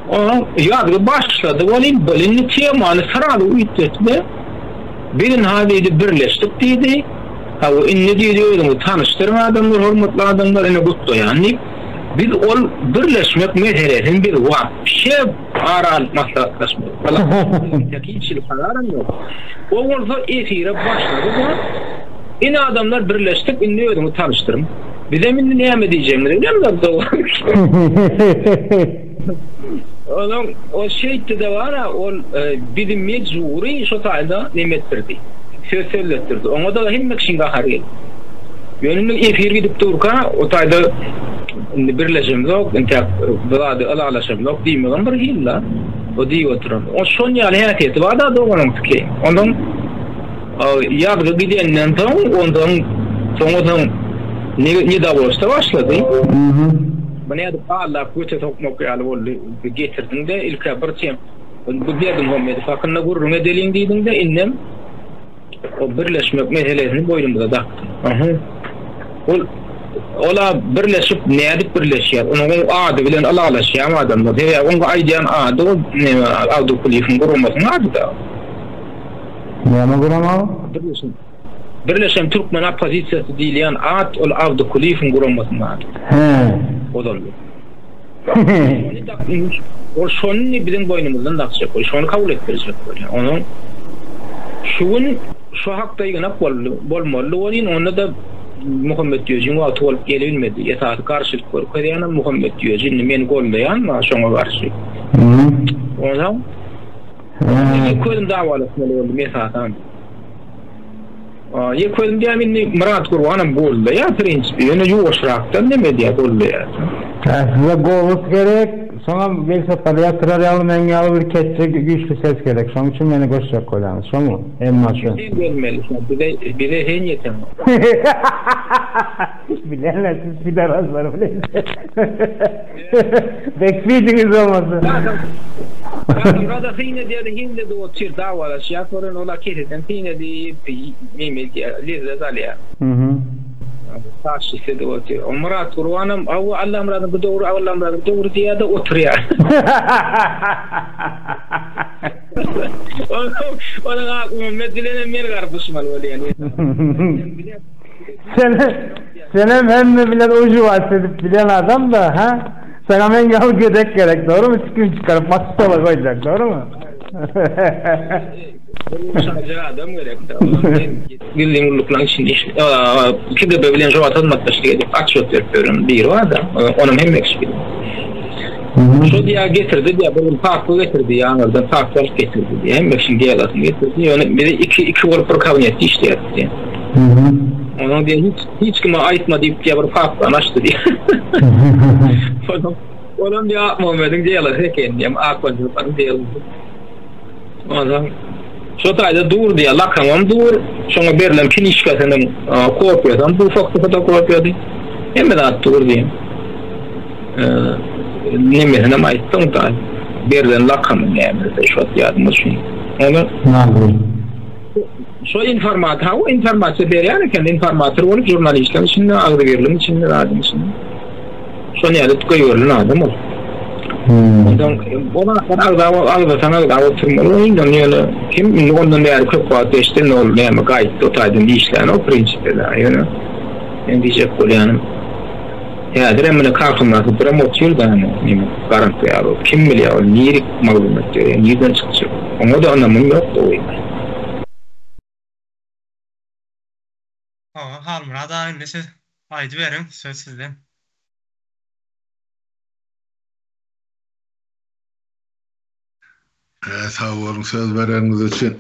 Onuň ýazgy başlady welin, indi temany srazu üýtgetdi-de, Biz ynha diýdi, birleşdik diýdi. Hawa, indi diýdi, özüňizi tanyşdyryň adamlar, hormatly adamlar, ine gutlaýan diýip, biz ol birleşmek meselesini biz wapşe ara alyp maslahatlaşmadyk. Hiç hili kararam ýok. O bolsa efire başlady-da, Ine adamlar birleşdik, indi özüňizi tanyşdyryň. Bizem indi näme diýjegimizi bilemzok dogry. Onuň ol şeýtdi-de bar-a, ol bizi mejbury şo taýda neme etdirdi, söz sözletdirdi. Oňa-da hemme kişiň gahary geldi. Ýöne indi efir gidip durka, o taýda indi birleşemzok, entäk bu zady ylalaşamzok diýmegem bir hili-la. O diýip oturan. O şon ýaly häsiýeti bar-da doganyňky. Onsoň Ýazgy gidenden soň, onsoň soňa-soň nedowolstwo başlady. Bu nädip aldap göte sokmak ýaly boldy. Getirdiň-de, ilk-ä bir tem bu Berdimuhamedow hakynda gürrüň edeliň diýdiň-de, indem o birleşmek meselesini boýnumyza dakdyň. Aha. Ol ol-a birleşip nädip birleşýär? Onuň ady bilen ylalaşýarmy adamlar? Sebäbi oň aýdýan ady ol neme Abdukulyýewiň guramasynyň ady-da. Näme gurama? Birleşen Birleşen Türkmen oppozisiýasy diýilýän at ol Abdy Kulyýewiň guramasynyň ady. Hä. Ozal. Ol şony indi biziň boýnumyzdan dakjak bolýar. Şony kabul etdirjek bolýar. Onuň şu gün şu hakda ýygnak boldy, bolmalydy welin onda-da Muhammet Düýejiň wagty bolup gelibilmedi. Esasy garşylyk görkezýänem Muhammet Düýeji. Indi meni goldaýan bar şoňa garşy. Onsoň Ýeke özüm dawalaşmaly boldum esasan. Ýeke özüm diýýän indi Myrat Gurbanam goldaýar prinsipi, ýöne ýuwaşrakdan neme edýär goldaýar. Hä size golos gerek. Soňam welosipedi ýatyrar ýaly meň ýaly bir ketje güýçli ses gerek. Şoň üçin meni goşjak bolýaňyz. Şomy? Emma şu. Sen gelmeli şo bize bize sen ýeteňok. Bilýänler siz pidarazlar bilen. Bek bildiňiz bolmasa. Adamlar-da syn edýär, hinde edip otyr, dawalaşýar, soran olar keseden syn edip, neme edýär, lezzet alýar. Taşşyk edip otyr. O Myrat Gurbanam, Hawa, Allamyradyňky dogry, Allamyradyňky dogry diýýär-de oturýar. Onuň Akmämmet bilenem men garpyşmaly bolýan. Sen senem hemme bilen ujybat edip bilen adam-da, hä? Saňa meň ýaly gödek gerek, dogrymy? Çikim çykaryp maşgala goýjak, dogrymy? Bir adam gerek-de. Gizlin gulluklaryň içinde iş KGB bilen şu wagt hyzmatdaşlyk edip otçet berip ýören biri bar-da, onam hemme kişi bilýär. Şo diýýär getirdi diýýär, bir gün papka getirdi diýýär, aňyrdan papka alyp getirdi diýýär, hemme kişiniň delasyny getirdi, ýöne bizi iki iki bolup bir kabinetde işleýärdik diýýär. Onuň diýýär hiç hiç kime aýtma diýip diýýär bir papkany açdy diýýär. Olam diýýär Akmuhammediň delasy eken diýýär, Akbaljyklaryň delasy. Onsoň şo taýda dur diýýär, lakamam dur, şoňa berlen kinişkasynyň kopiýasam dur, fotokopiýasy. Hemme zat dur diýýär. Nemesinem aýtdyň da, berlen lakamy näme, şo ýadyma düşmedi. Ony Nazly. Şo informator, hawa informasiýa berýän eken, informator bolup žurnalistleriň içinde, agzybirligiň içinde, zadyň içinde. Şony ýaly goýberilen adam ol. Ondan ol adamlar agzap agzasaň agzap oturmaly indi ony ýöne kim indi ondan bäri köp wagt geçdi indi ol näme gaýtdy o taýdan işlänok prinsipe-de ýöne men diýjek bolýanym häzirem mine kakamyrat biram otyr-da ine neme garaňky ýaly bolup kim bilýär ol nirik maglumat berýär nirden çykjak oňa-da ynamym ýok gowy. Hawa Halmyrat aga indi siz aýdyberiň söz sizde. Sag boluň söz bereniňiz üçin.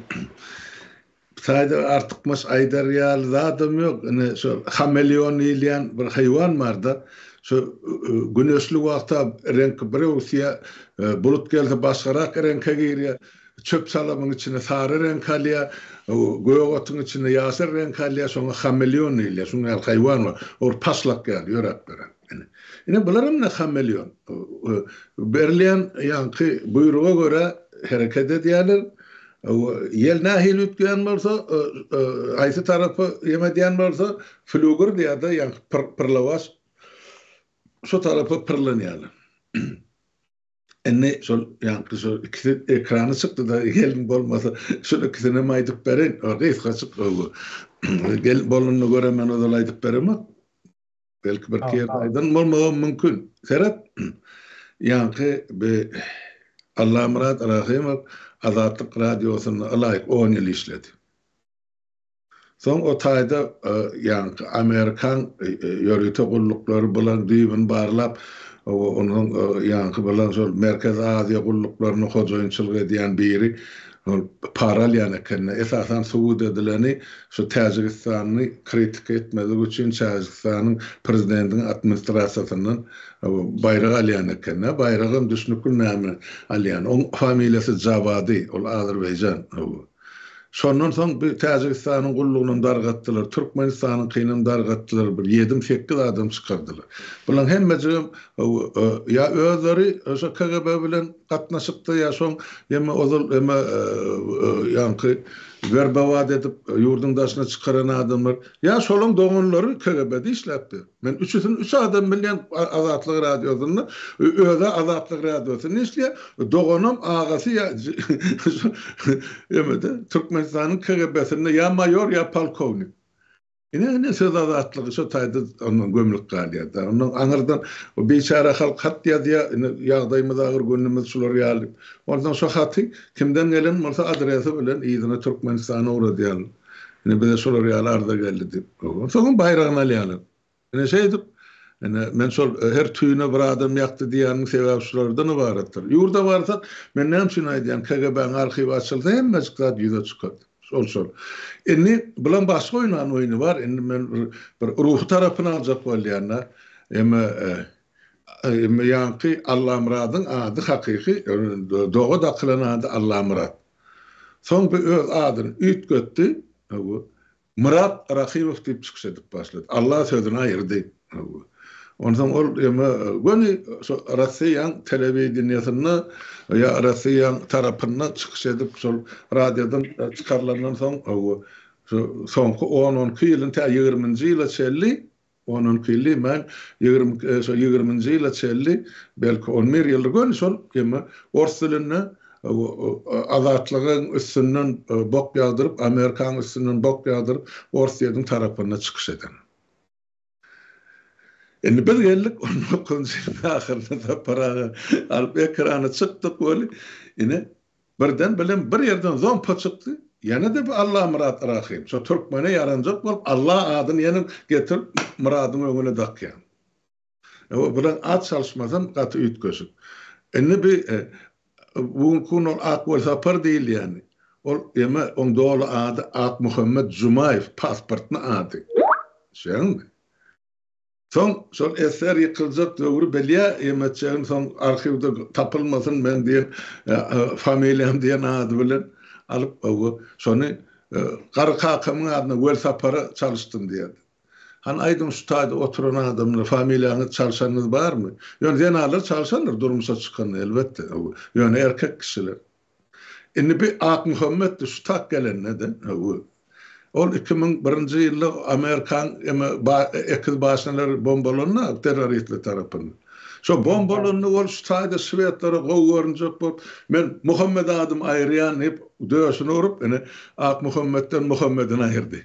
Bu taýda artykmaç aýdar ýaly zadam ýok. Ine şo hameleon diýilýän bir haýwan barda. Şo güneşli wagta reňki bir öwüsýär, bulut gelse başgarak reňke girýär. Çöp-çalamyň içinde sary reňk alýar, gök otuň içinde ýaşyl reňk alýar, şoňa hameleon diýilýär. Şunuň ýaly haýwan bar. Ol paşlak ýaly ýöräp ýören. Ine, ine bularam ine hameleon. Berilýän ýaňky buýruga görä hereket edýärler. Ýel nähili üýtgeýän bolsa, haýsy tarapa ýem edýän bolsa, flüger diýýär-de, ýaňky pyrlawaç şo tarapa pyrlanýarlar. Indi şol ýaňky şol ikisi ekrana çykdy-da, gelin bolmasa şol ikisinem aýdyp bereýin. Gysgajyk gelin bolanyny görä men ozal aýdyp beremok. Belki bir iki ýerde aýdan bolmagam mümkin. Seret, ýaňky bi Allamyrat Rahymow Azatlyk radiosynda ylaýyk on ýyl işledi. Soň o taýda ýaňky amerikan ýörite gulluklary bilen düýbüni barlap, onuň ýaňky bilen şol Merkezi Aziýa gulluklaryna hojaýynçylyk edýän biri ol para alýan eken-de. Esasan subut edileni şu Täjigistany kritika etmezlik üçin Täjigistanyň prezidentiniň administrasiýasyndan baýrak alýan eken-de. Baýragam düşnükli näme alýan. Oň familiýasy Jawady, ol azerbaýjan. Şondan soň bu Täjigistanyň gullugynam dargatdylar, Türkmenistanyňkynam dargatdylar, bir ýedim-sekiz adam çykardylar. Bularyň hemmejigem ýa özleri şo KGB bilen gatnaşykda ýa şoň ýa ozal eme ýaňky werbowat edip ýurduň daşyna çykaran adamlar, ýa şolaň doganlary KGB-de işläpdi. Men üçüsini üç adam bilýän Azatlyk radiosynda özä Azatlyk radiosynda işleýär. Doganam agasy ýa emede Türkmenistanyň KGB-sinde ýa maýor ýa polkownik. Ine ine söz azatlygy şo taýda ondan gömlüp galýar-da. Ondan aňyrdan o biçäre halk hat ýazýar, ine ýagdaýymyz agyr, günümiz şular ýaly. Onsoň şo haty kimden gelen bolsa adresi bilen yzyna Türkmenistana ugradýarlar. Ine bize şolar ýaly arza geldi diýip. Soňam baýragyny alýarlar. Ine şeýdip, ine men şol her tüýüne bir adam ýakdy diýýäniň sebäbi şulardan ybaratdyr. Ýurda barsak, men näme üçin aýdýan, KGB-niň arhiwi açylsa hemmejik zat ýüze çykar. Şol şol. Indi bulaň başga oýnan oýny bar. Indi men bir bir ruhy tarapyny aljak bolýan-da. Eme. Ýaňky Allamyradyň ady hakyky doga dakylan ady Allamyrat. Soň bu öz adyny üýtgetdi. Myrat Rahymow diýip çykyş edip başlady. Alla sözüni aýyrdy. Onsoň ol eme göni şo Rossiýaň telewideniýesinde ýa Rossiýaň tarapynda çykyş edip şol radiodan çykarylandan soň şo soňky on-on iki ýylyny tä ýigriminji ýyla çenli On-on iki ýyl diýmän, 20, şo ýigriminji ýyla çenli, belki on bir ýyldyr, göni şol eme ors dilinde Azatlygyň üstünden bok ýagdyryp, Amerikanyň üstünden bok ýagdyryp, Orsýetiň tarapynda çykyş eden. Indi biz geldik on dokuzynjy ýylyň ahyrynda Sapar aga alyp ekrana çykdyk weli, ine, Birden bilen bir ýerden zompa çykdy, ýene-de bu Allamyrat Rahym, şo türkmene ýaranjak bolup Alla adyny ýene getirip Myradyň öňüne dakýan. Ewa bilen at çalyşmasam gaty üýtgeşik. Indi bi bu günki gün ol Ak Welsapar diýilýäni, ol eme oň doly ady Akmuhammet Jumaýew pasportny ady. Düşýäňmi? Soň şol eser ýykyljak döwri bilýä ýemetjegini soň arhiwde tapylmasyn meň diýen familiýam diýen ady bilen alyp hawa şony garry kakamyň adyna Welsapara çalyşdym diýerdi. Hany aýdyň şu taýda oturan adamlar familiýaňyzy çalşanyňyz barmy? Ýöne zenanlar çalşandyr durmuşa çykanda elbetde hawa ýöne erkek kişiler. Indi bi Akmuhammetdi şu tak gelende-de, hawa. Ol 2001-nji ýylda Amerikaň eme ekiz başinalary bombalanda terroristler tarapyndan. Şo bombalanda ol şu taýda şwedlere gowy görünjek bolup, men Muhammet adymy aýyrýan diýip, döşüne urup, ine, Akmuhammetden Muhammedini aýyrdy.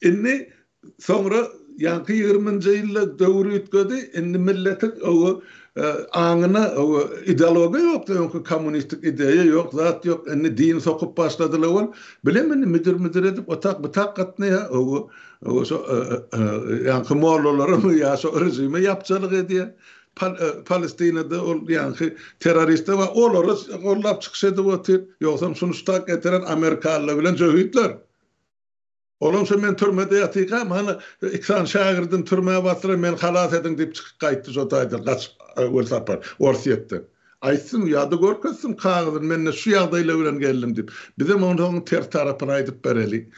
Indi soňra ýaňky ýigriminji ýylda döwür üýtgedi. Indi milletiň owo aňyna owo ideologiýa ýokdy, öňki kommunistik ideýa ýok, zat ýok. Indi din sokup başladylar ol. Bilem indi müdir-müdir edip otak butak gatnaýar. Owo owo şo ýaňky mollalara ýa şo režime ýapjalyk edýär. Palestinada ol ýaňky terroristler bar, olary gollap çykyş edip otyr. Ýogsam şuny ştak getiren amerikalylar bilen jöhitler. Olam şo men türmede ýatykam, hany iki sany şägirdim türmä basdylar, meni halas ediň diýip çykyp gaýtdy şo taýdan gaçyp Welsapar, Orsýetden. Aýtsyn ýa-da görkezsin kagyzyny men şu ýagdaýlar bilen geldim diýip. Bizem onuň ters tarapyny aýdyp bereli.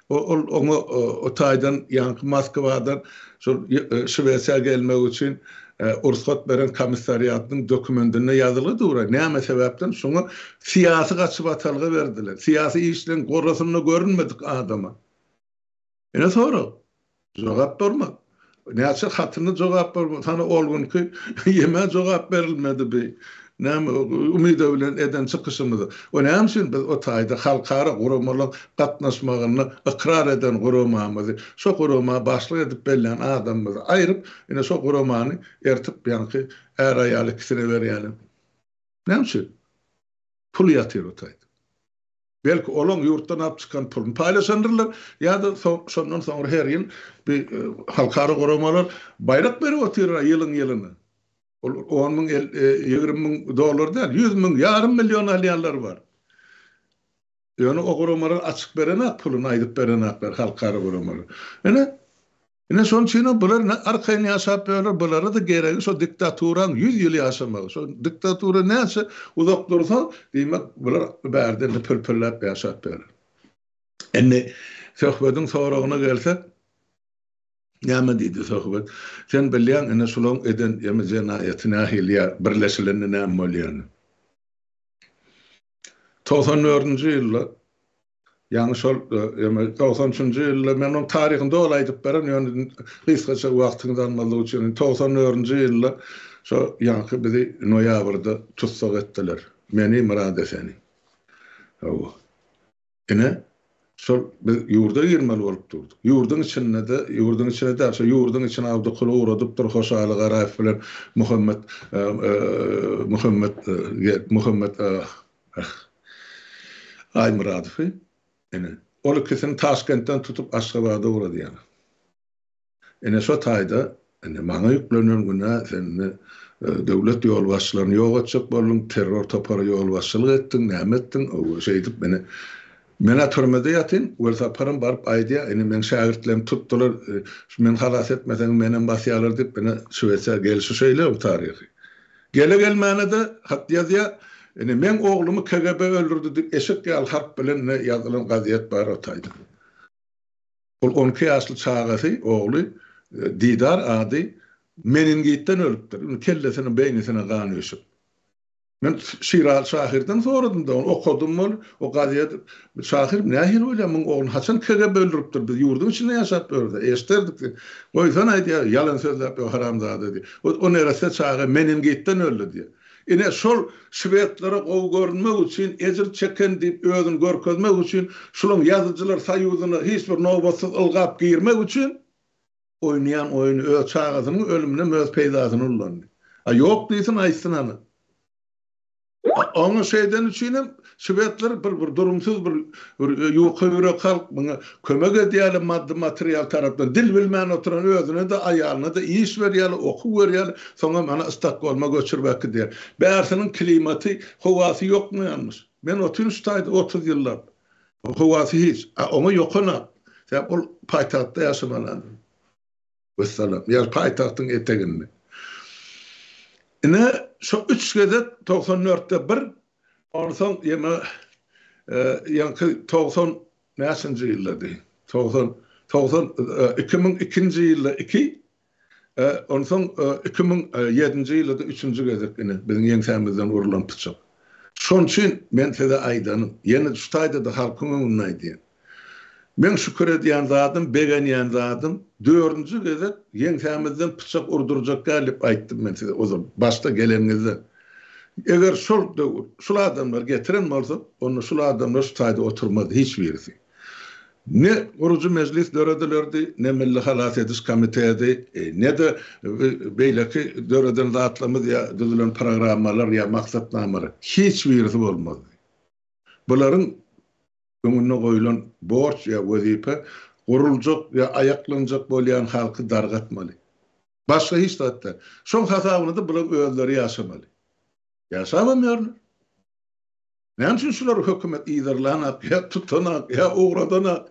Ol oňa o taýdan ýaňky Moskwadan şol Şwesiýa gelmek üçin rugsat beren komissariatynyň dokumendinde ýazylgy dur. Näme sebäpden şoňa syýasy gaçybatalga berdiler. Syýasy işleň gorasynda görünmedik adama. Ine sorag. Jogap bolmaz. Näçe hatyna jogap bolmaz. Hany ol günki ýemä jogap berilmedi bi. Näme Umyda bilen eden çykyşymyza. O näme üçin biz o taýda halkara guramalaryň gatnaşmagyny ykrar eden guramamyzy, şo gurama başlyk edip bellän adamymyzy aýryp, ine şo guramany ertip ýaňky är-aýal ikisine berýäler. Näme üçin? Pul ýatyr o taýda. Belki olaň ýurtdan alyp çykan puluny paýlaşandyrlar ýa-da şondan soňra her ýyl bir halkara guramalar baýrak berip otyrlar ýylyň ýylyna. Ol on müň, 20 müň dollar däl, 100 müň, ýarym million alýanlar bar. Ýöne o guramalar açyk berenak puluny aýdyp berenaklar halkara guramalar. Ine Ine şonuň üçinem bular ne arkaýyn ýaşap ýörler, bulara-da geregi şo diktaturaň ýüz ýyl ýaşamagy. Şo diktatura näçe uzak dursa, diýmek bular bärde indi pürpürläp ýaşap ýörler. Indi Söhbediň soragyna gelsek, näme diýdi Söhbet? Sen bilýäň ine şulaň eden ýa jenaýaty nähili ýa birleşilende näme bolýany. 94-nji ýylda Ýagny şol ýa 93-nji ýylda men onuň taryhyny doly aýdyp berin, ýöne gysgaça wagtyňyzy almazlyk üçin 94-nji ýylda şo ýaňky bizi noýabrda tussag etdiler. Meni, Myrat Eseni. Hawa. Ine, şol biz ýurda girmeli bolup durduk. Ýurduň içinde-de, ýurduň içine däl, şo ýurduň içine Abdykuly ugradypdyr Hoşaly Garaýew bilen Muhammet Muhammet Muhammet Aýmyradowy, ine, ol ikisini Taşkentden tutup Aşgabada ugradýarlar. Ine, şo taýda, ine, maňa ýüklenen günä, sen indi döwlet ýolbaşçylaryny ýok etjek bolduň, terror topara ýolbaşçylyk etdiň, näme etdiň, şeýdip, ine. Men-ä türmede ýatyn, Welsaparam baryp aýdýar, ine meň şägirtlerimi tutdular, şu meni halas etmeseň menem basýarlar diýip, ine Şwesiýa gelşi şeýle bu taryhy. Gele-gelmäne-de hat ýazýar, ine meň oglumy KGB öldürdi diýip eşek ýaly harp bilen ine ýazylan gazýet bar o taýda. Ol 12 ýaşly çagasy, ogly Didar ady meningitden ölüpdir, indi kellesine, beýnisine gan üýşüp. Men Şiraly şahyrdan soradym-da, ony okadym ol, o gazet, şahyr nähili bolýar, muň ogluny haçan KGB öldüripdir, biz ýurduň içinde ýaşap ýörüs-ä, eşderdik diýip. Goýsana aýdýar, ýalan sözläp ýör haramzada diýip. O, o neresse çaga meningitden öldi diýýär. Ine, şol şwedlere gowy görünmek üçin, ejir çeken diýip özüni görkezmek üçin, şulaň ýazyjylar soýuzyna hiç bir nobatsyz ylgap girmek üçin, Oýnaýan oýny öz çagasynyň ölüminem öz peýdasyna ullandy. A ýok diýsin aýtsyn hany. Oňa şeýdeni üçinem şwedler bir bir durumsyz bir bir ýuka ýürek halk muňa kömek edýärler maddy material tarapdan dil bilmän oturan özüne-de aýalyna-da iş berýärler okuw berýärler soňam ana Stokgolma göçürip äkidýär. Bärsiniň klimaty howasy ýokmaýanmyş. Men otyryn şu taýda 30 ýyllap. Howasy hiç. A oňa ýokanak. Sebäp ol paýtagtda ýaşamaly adam. Wessalam. Ýa paýtagtyň eteginde. Ine, şo üç gezek 94-de bir, onsoň ýene ýaňky 90 näçinji ýyldady? 90 90 2002-nji ýylda iki, Onsoň 2007-nji ýylda-da üçünji gezek ine, biziň ýeňsämizden urlan pyçak. Şonuň üçin men size aýdanym, ýene şu taýda-da halkyň öňünde aýdýan. Meň şükür edýän zadym, begenýän zadym, dördünji gezek ýeňsämizden pyçak urdurjak däl diýip aýtdym men size ozal, başda geleniňizde. Eger şol döwür şul adamlar getiren bolsa, onda şul adamlar şu taýda oturmazdy hiç birisi. Ne gurujy mejlis döredilerdi, ne Milli halas ediş komiteti, ne-de beýleki döreden zatlarymyz ýa düzülen programmalar ýa maksatnamalar. Hiç birisi bolmazdy. Bularyň öňünde goýlan borç ýa wezipe guruljak ýa aýaklanjak bolýan halky dargatmaly. Başga hiç zat däl. Şoň hasabyna-da bularyň özleri ýaşamaly. Ýaşabam ýörler. Näme üçin şulary hökümet yzarlanak ýa tutanak ýa ugradanak?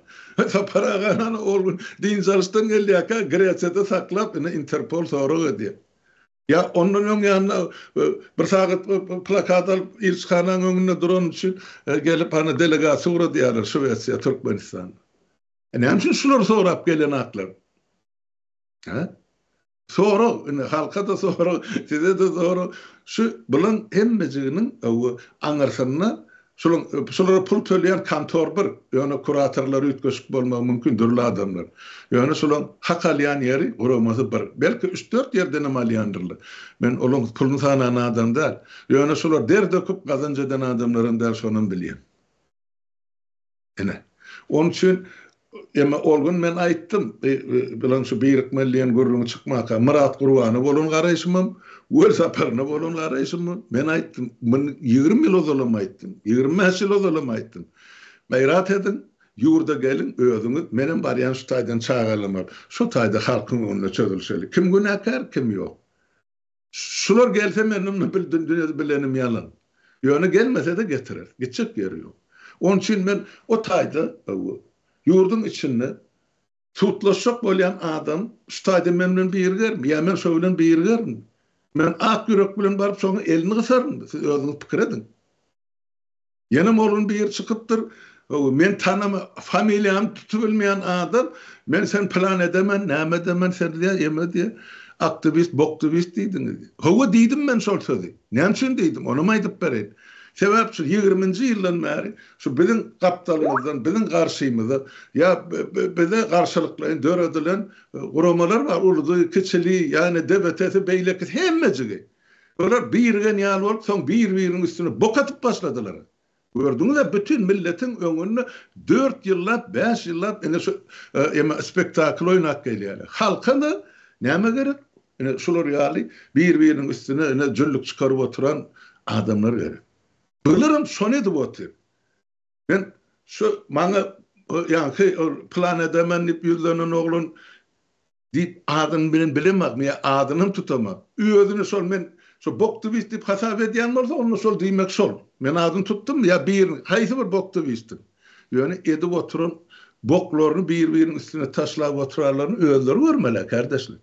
Sapar agany ana ol gün dynç alyşdan gelýärkä Gresiýada saklap ine Interpol sorag edýär. Ýa ondan öň ýanyna bir sagat plakat alyp ilçihanaň öňünde durany üçin gelip ana delegasiýa ugradýarlar Şwesiýa, Türkmenistana. Näme üçin şulary sorap gelenaklar? Hä? Sorag, indi halka-da sorag, size-de sorag. Şu bulaň hemmejiginiň aňyrsynda şulaň şulara pul töleýän kontor bir, ýöne kuratorlary üýtgeşik bolmagy mümkin, dürli adamlar. Ýöne şulaň hak alýan ýeri, guramasy bir. Belki üç-dört ýerdenem alýandyrlar. Men olaň puluny sanan adam däl. Ýöne şular der döküp gazanç eden adamlaram däl, şonam bilýän. Ine. Onuň üçin emma ol gün men aýtdym, bilen şu birikmeli diýen gürrüňi çykmaka, Myrat Gurbana bolan garaýşymam, Welsaparyna bolan garaýşymam, men aýtdym, muny 20 ýyl ozalam aýtdym, 25 ýyl ozalam aýtdym. Gaýrat ediň, ýurda geliň, özüňiz, menem barýan şu taýdan çagalamak, şu taýda halkyň öňünde çözülşeli. Kim günäkär, kim ýok. Şular gelse men indi bil dünýede bilenim ýalan. Ýöne gelmesede getirer. Gitjek ýeri ýok. Onuň üçin men o taýda ýurduň içinde sudlaşjak bolýan adam şu taýda men bilen birigermi ýa men şo bilen birigermi? Men ak ýürek bilen baryp şonuň elini gysarynmy? Siz özüňiz pikir ediň. Ýenem ol gün biri çykypdyr, men tanama, familiýamy tutubilmeýän adam, men sen pylan edemen, näme edemen sen diýýär, eme diýýär, aktiwist, boktiwist diýdiňiz diýýär. Hawa diýdim men şol sözi. Näme üçin diýdim, onam aýdyp bereýin. Sebäp şu ýigriminji ýyldan bäri şu biziň gapdalymyzdan, biziň garşymyza ýa bize garşylyklaýyn döredilen guramalar bar, uludy, kiçili, ýagny DBT-si, beýlekisi hemmejigi. Olar birigen ýaly bolup, soň bir-biriniň üstüne bok atyp başladylar. Gördüňiz-ä, bütin milletiň öňünde dört ýyllap, bäş ýyllap ine şu eme spektakl oýnap gelýärler. Halka-da näme gerek? Ine şular ýaly bir-biriniň üstüne ine jüllük çykaryp oturan adamlar gerek. Bularam şony edip otyr. Men şu maňa ýaňky ol pylan edemen diýip ýüzlenen oglan diýip adyny bilen bilemok, men adynam tutamok. Özüni şol men şo boktiwist diýip hasap edýän bolsa, onda şol diýmek şol. Men adyny tutdum ýa birini, haýsy bir boktiwistiň. Ýöne edip oturan boklaryny bir-biriniň üstüne taşlap oturanlaryny özleri görmeli, kardeşler.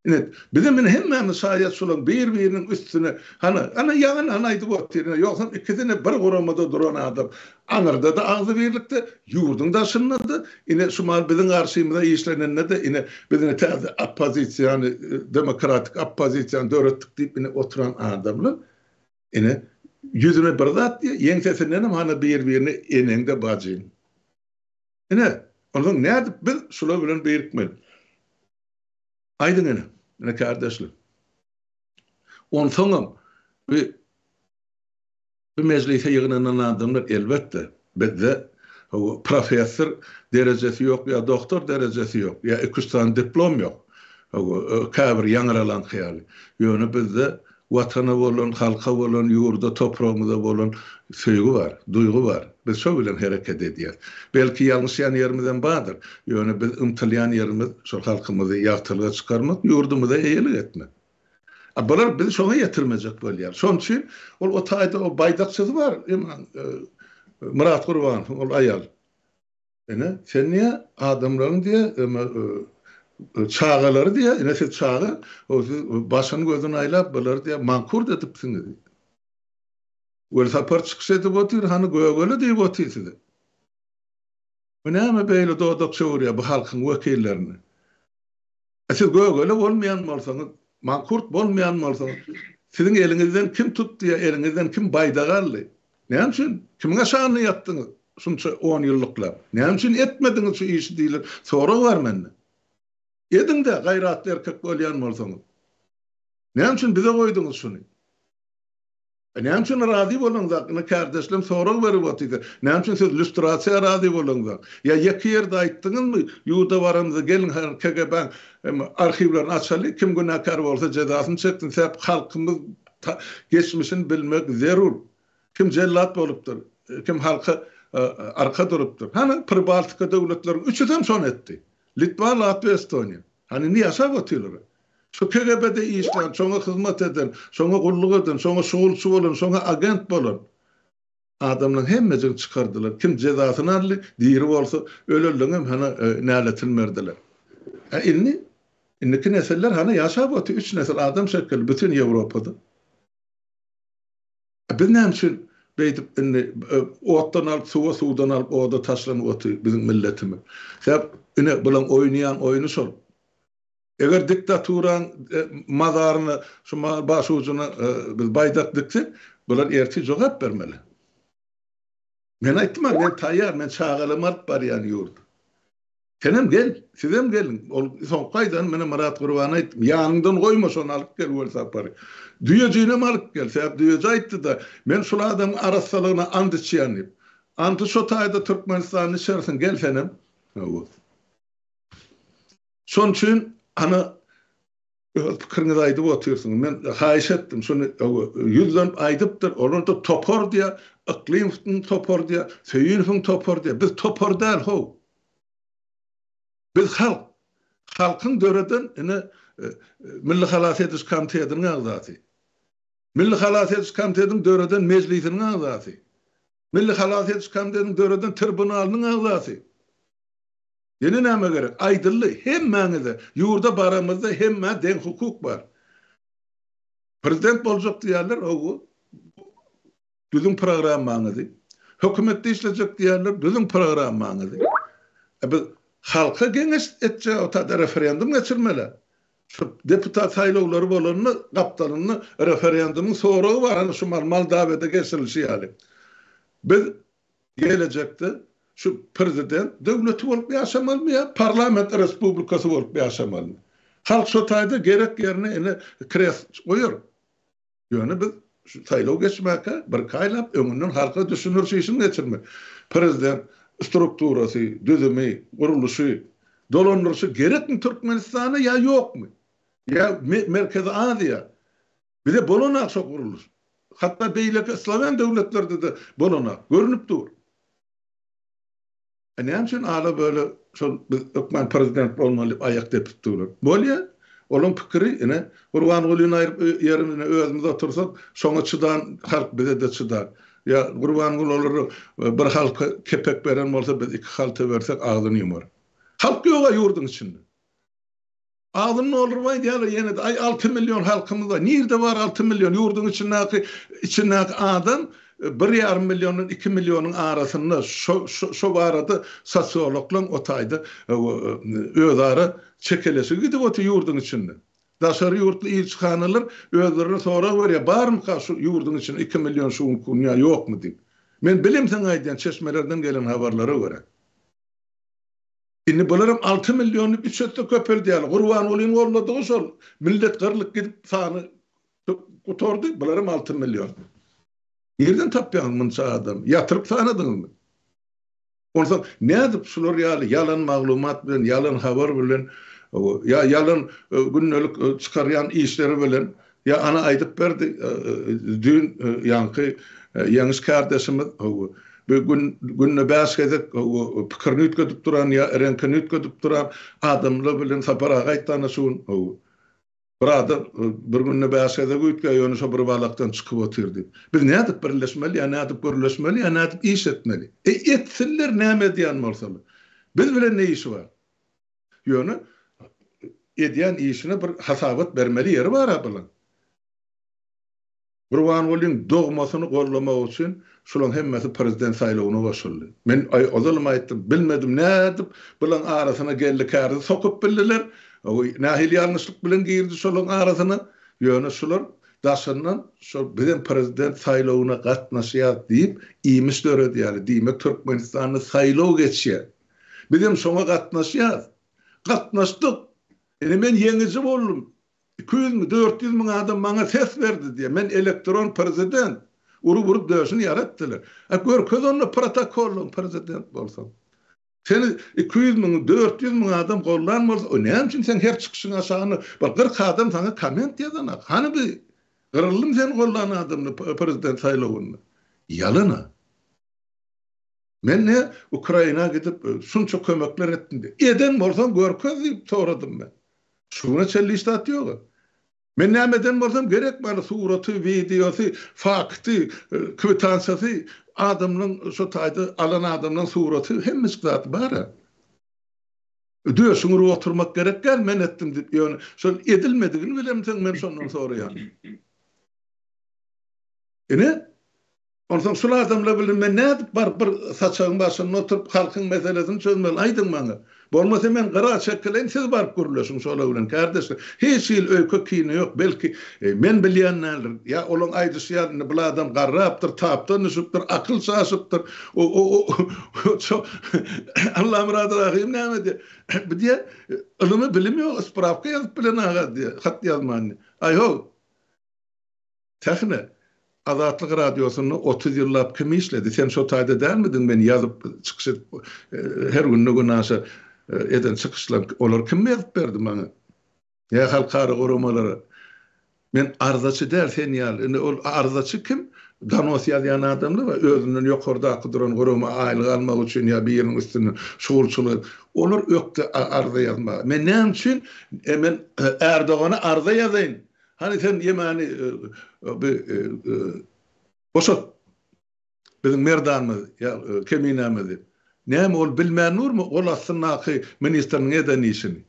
Ine, bizem ine hemmämiz şaýat şolaň bir-biriniň üstüne, hany, ana ýaňy hany aýdyp otyr, ine, ýogsam ikisine bir guramada duran adam. Aňyrda-da agzybirlikde, ýurduň daşynda-da, ine, şu mahal biziň garşymyza işlenende-de, ine, biz ine täze oppozisiýany, demokratik oppozisiýany döretdik diýip ine oturan adamlar, ine, ýüzüne bir zat diýýär, ýeňsesindenem hany bir-birine eneň-de bajyň. Ine, onsoň nädip biz şular bilen birikmeli? Aýdyň ine, ine kärdeşler. Onsoňam bu bu mejlise ýygnanan adamlar elbetde bizde professor derejesi ýok ýa doktor derejesi ýok ýa iki-üç sany diplom ýok. Käbir ýaňralaňky ýaly. Ýöne bizde Watana bolan, halka bolan, ýurda, topragymyza bolan söýgi bar, duýgy bar. Biz şo bilen hereket edýäs. Belki ýalňyşýan ýerimizem bardyr. Ýöne biz ymtylýan ýerimiz şol halkymyzy ýagtylyga çykarmak, ýurdumyza eýelik etmek. A bular bizi şoňa ýetirmejek bolýar. Şonuň üçin ol o taýda o baýdakçysy bar, Myrat Gurbanowyň ol aýal. Ine, sen diýýär, adamlaryň diýýär, eme, çagalary diýýär, ine siz çaga, o siz başyny gözüni aýlap bulary diýýär, mankurt edipsiňiz diýýär. Welsapar çykyş edip otyr, hany gögele diýip otyr size. Bu näme beýle dodak çöwürýär bu halkyň wekillerini? E siz gögele bolmaýan bolsaňyz, mankurt bolmaýan bolsaňyz, siziň eliňizden kim tutdy ýa eliňizden kim baýdak aldy? Näme üçin? Kimiň aşagynda ýatdyňyz şunça on ýyllyklap? Näme üçin etmediňiz şu işi diýlen sorag bar mende. Ediň-dä, gaýratly erkek bolýan bolsaňyz. Näme üçin bize goýduňyz şuny? Näme üçin razy bolaňzak? Ine kärdeşlerim sorag berip otyr. Näme üçin siz lýustrasiýa razy bolaňzak? Ýa ýeke ýerde aýtdyňyzmy, ýurda baramyzda geliň hany KGB-iň arhiwlerini açaly, kim günäkär bolsa jezasyny çeksin, sebäp halkymyz geçmişini bilmek zerur. Kim jellat bolupdyr, kim halka arka durupdyr. Hany Pribaltika döwletleriň üçüsem şony etdi. Litwa, Latwiýa, Estoniýa. Hany indi ýaşap otyrlar. Şu KGB-de işlän, şoňa hyzmat eden, şoňa gulluk eden, şoňa şugulçy bolan, şoňa agent bolan adamlaryň hemmejigini çykardylar. Kim jezasyny aldy, diri bolsa, ölenleňem hany näletini berdiler. A indi, indiki nesiller hany ýaşap otyr, üç nesil adam şekilli bütin Ýewropada. A biz näme üçin beýdip indi otdan alyp suwa, suwdan alyp oda taşlanyp otyr biziň milletimiz? Sebäp ine bulaň oýnaýan oýny şol. Eger diktaturaň mazaryna şu baş ujuna biz baýdak diksek, bular ertir jogap bermeli. Men aýtdym-a, men taýýar, men çagalarymy alyp barýan ýurda. Senem gel, sizem geliň. Ol soňky aýdany mene Myrat Gurbana aýtdym. Ýanyňdan goýma şony alyp gel Welsapary. Düýejinem alyp gel. Sebäp düýeji aýtdy-da, men şul adamyň arassalygyna ant içýän diýip. Anty şo taýda Türkmenistanda içersiň, gel senem. Hawa. Şonuň üçin ana öz pikiriňizi aýdyp otyrsyňyz. Men haýyş etdim, şuny ýüzlenip aýdypdyr. Olar-da topar diýýär, Yklymowyň topary diýýär, Söýünowyň topary diýýär. Biz topar däl how. Biz halk. Halkyň döreden ine Milli halas ediş komitetiniň agzasy. Milli halas ediş komitetiniň döreden mejlisiniň agzasy. Milli halas ediş komitetiniň döreden tribunalynyň agzasy. Ýene näme gerek? Aýdyldy, hemmäňize, ýurda baramyzda hemmä deň hukuk bar. Prezident boljak diýýärler, hawa, düzüň programmaňyzy. Hökümetde işlejek diýýärler, düzüň programmaňyzy. E biz halka geňeş etjek, o taýda referendum geçirmeli. Şu deputat saýlawlary bolanda gapdalynda referendumyň soragy bar, hany şu Moldawiýada geçirilişi ýaly. Biz Gelejekde şu prezident döwleti bolup ýaşamalymy ýa parlament respublikasy bolup ýaşamalymy? Halk şo taýda gerek ýerine ine krest goýar. Ýöne biz şu saýlaw geçmäkä birki aýlap öňünden halka düşündiriş işini geçirmek. Prezident strukturasy, düzümi, gurluşy, dolandyryşy gerekmi Türkmenistana ýa ýokmy? Ýa Merkezi Aziýa Bize bolanak şo gurluş. Hatda beýleki slawýan döwletlerde-de bolanak. Görnüp dur. E näme üçin ala-böle şol biz hökman prezident bolmaly diýip aýak depip durlar. Bolýa. Olaň pikiri ine Gurbangulyny aýryp ýerine özümiz otursak, şoňa çydan halk bize-de çydar. Ýa Gurbanguly olara bir halka kepek beren bolsa biz iki halta bersek agzyny ýumar. Halk ýog-a ýurduň içinde. Agzyny dolduryp aýdýarlar ýene-de, aý 6 million halkymyz bar. Nirde bar 6 million? Ýurduň içindäki içindäki adam bir ýarym milliondan 2 millionyň arasynda. Şo şo barada sosiologlaň o taýda özara çekeleşigi gidip otyr ýurduň içinde. Daşary ýurtly ilçihanalar özlerine sorag berýär, barmyka şu ýurduň içinde 2 million şu günki gün ýa ýokmy diýip. Men bilimseň aýdýan çeşmelerden gelen habarlara görä. Indi bularam 6 milliony üç esse köpeldýärler. Gurbangulyň golladygy şol. Millet gyrlyp gidip sany gutardy, bularam 6 million. Nirden tapýaňyz munça adamy? Ýatyryp sanadyňyzmy? Onsoň nädip şular ýaly ýalan maglumat bilen, ýalan habar bilen, ýa ýalan gündelik çykarýan işleri bilen, ýa ana aýdyp berdi düýn ýaňky Ýeňiş kärdeşimiz, bu gün günde bäş gezek pikirini üýtgedip duran ýa reňkini üýtgedip duran adamlar bilen Sapar aga aýtdy ana şu gün. Bir adam bir günde bäş gezek üýtgär, ýöne şo bir balakdan çykyp otyr diýip. Biz nädip birleşmeli ýa nädip gürleşmeli ýa nädip iş etmeli? E etsinler näme edýän bolsalar. Biz bilen ne işi bar? Ýöne edýän işine bir hasabat bermeli ýeri bar-a bulaň. Gurbangulyň dogmasyny gollamak üçin şulaň hemmesi prezident saýlawyna goşuldy. Men ozalam aýtdym, bilmedim nädip bulaň arasyna geldi kärdi sokup bildiler. Nähili ýalňyşlyk bilen girdi şolaň arasyna. Ýöne şular daşyndan şol bizem prezident saýlawyna gatnaşýas diýip imiş döredýärler. Diýmek Türkmenistanda saýlaw geçýär. Bizem şoňa gatnaşýas. Gatnaşdyk. Ine men ýeňiji boldum. 200 müň, 400 müň adam maňa ses berdi diýýär. Men elektron prezident. Urup-urup döşüni ýara etdiler. A görkez onda protokollaň prezident bolsaň. Seni 200 müň, 400 müň adam gollan bolsa, o näme üçin sen her çykyşyň aşagyna bir 40 adam saňa komment ýazanak? Hany bi gyryldym seni gollan adamlar prezident saýlawynda. Ýalan-a. Men ne Ukraina gidip şunça kömekler etdim diýip. Eden bolsaň görkez diýip soradym men. Şu güne çenli hiç zat ýok. Men näme eden bolsam gerek maňa suraty, wideosy, fakty, kwitansiýasy, adamlaň şo taýda alan adamlaň suraty hemmejik zady bar-a. Döşüňi urup oturmak gerek däl men etdim diýip ýöne şol edilmedigini bilemseň men şondan soraýan. Ine Onsoň şul adamlar bilen men nädip baryp bir saçagyň başynda oturyp halkyň meselesini çözmeli aýdyň maňa. Bolmasa men gyra çekileýin siz baryp gürleşiň şolar bilen kärdeşler. Hiç hili öýke kine ýok belki men bilýän däldir ýa olaň aýdyşy ýaly indi bul adam garrapdyr tapdan düşüpdir akyl çaşypdyr o o o ço Allamyrat Rahym näme diýýär bu diýýär ylymy bilimi ýok sprawka ýazyp bilen aga diýýär hat ýazman diýýär. Aý how. Sähne, Azatlyk Radiosynda 30 ýyllap kim işledi? Sen şo taýda dälmidiň men ýazyp çykyş edip her günde günaşa eden çykyşlarym olary kim ýazyp berdi maňa? Ýa halkara guramalara? Men arzaçy däl sen ýaly. Indi ol arzaçy kim? Donos ýazýan adamlar bar özünden ýokardaky duran gurama aýlyk almak üçin ýa biriniň üstünden şugulçylyk edip. Olar ökde arza ýazmaga. Men näme üçin men Erdogana arza ýazaýyn? Hany sen ýemani bi boşat biziň Merdanymyzy ýa Keminämizi. Näme ol bilmän durmy gol astyndaky ministriniň eden işini?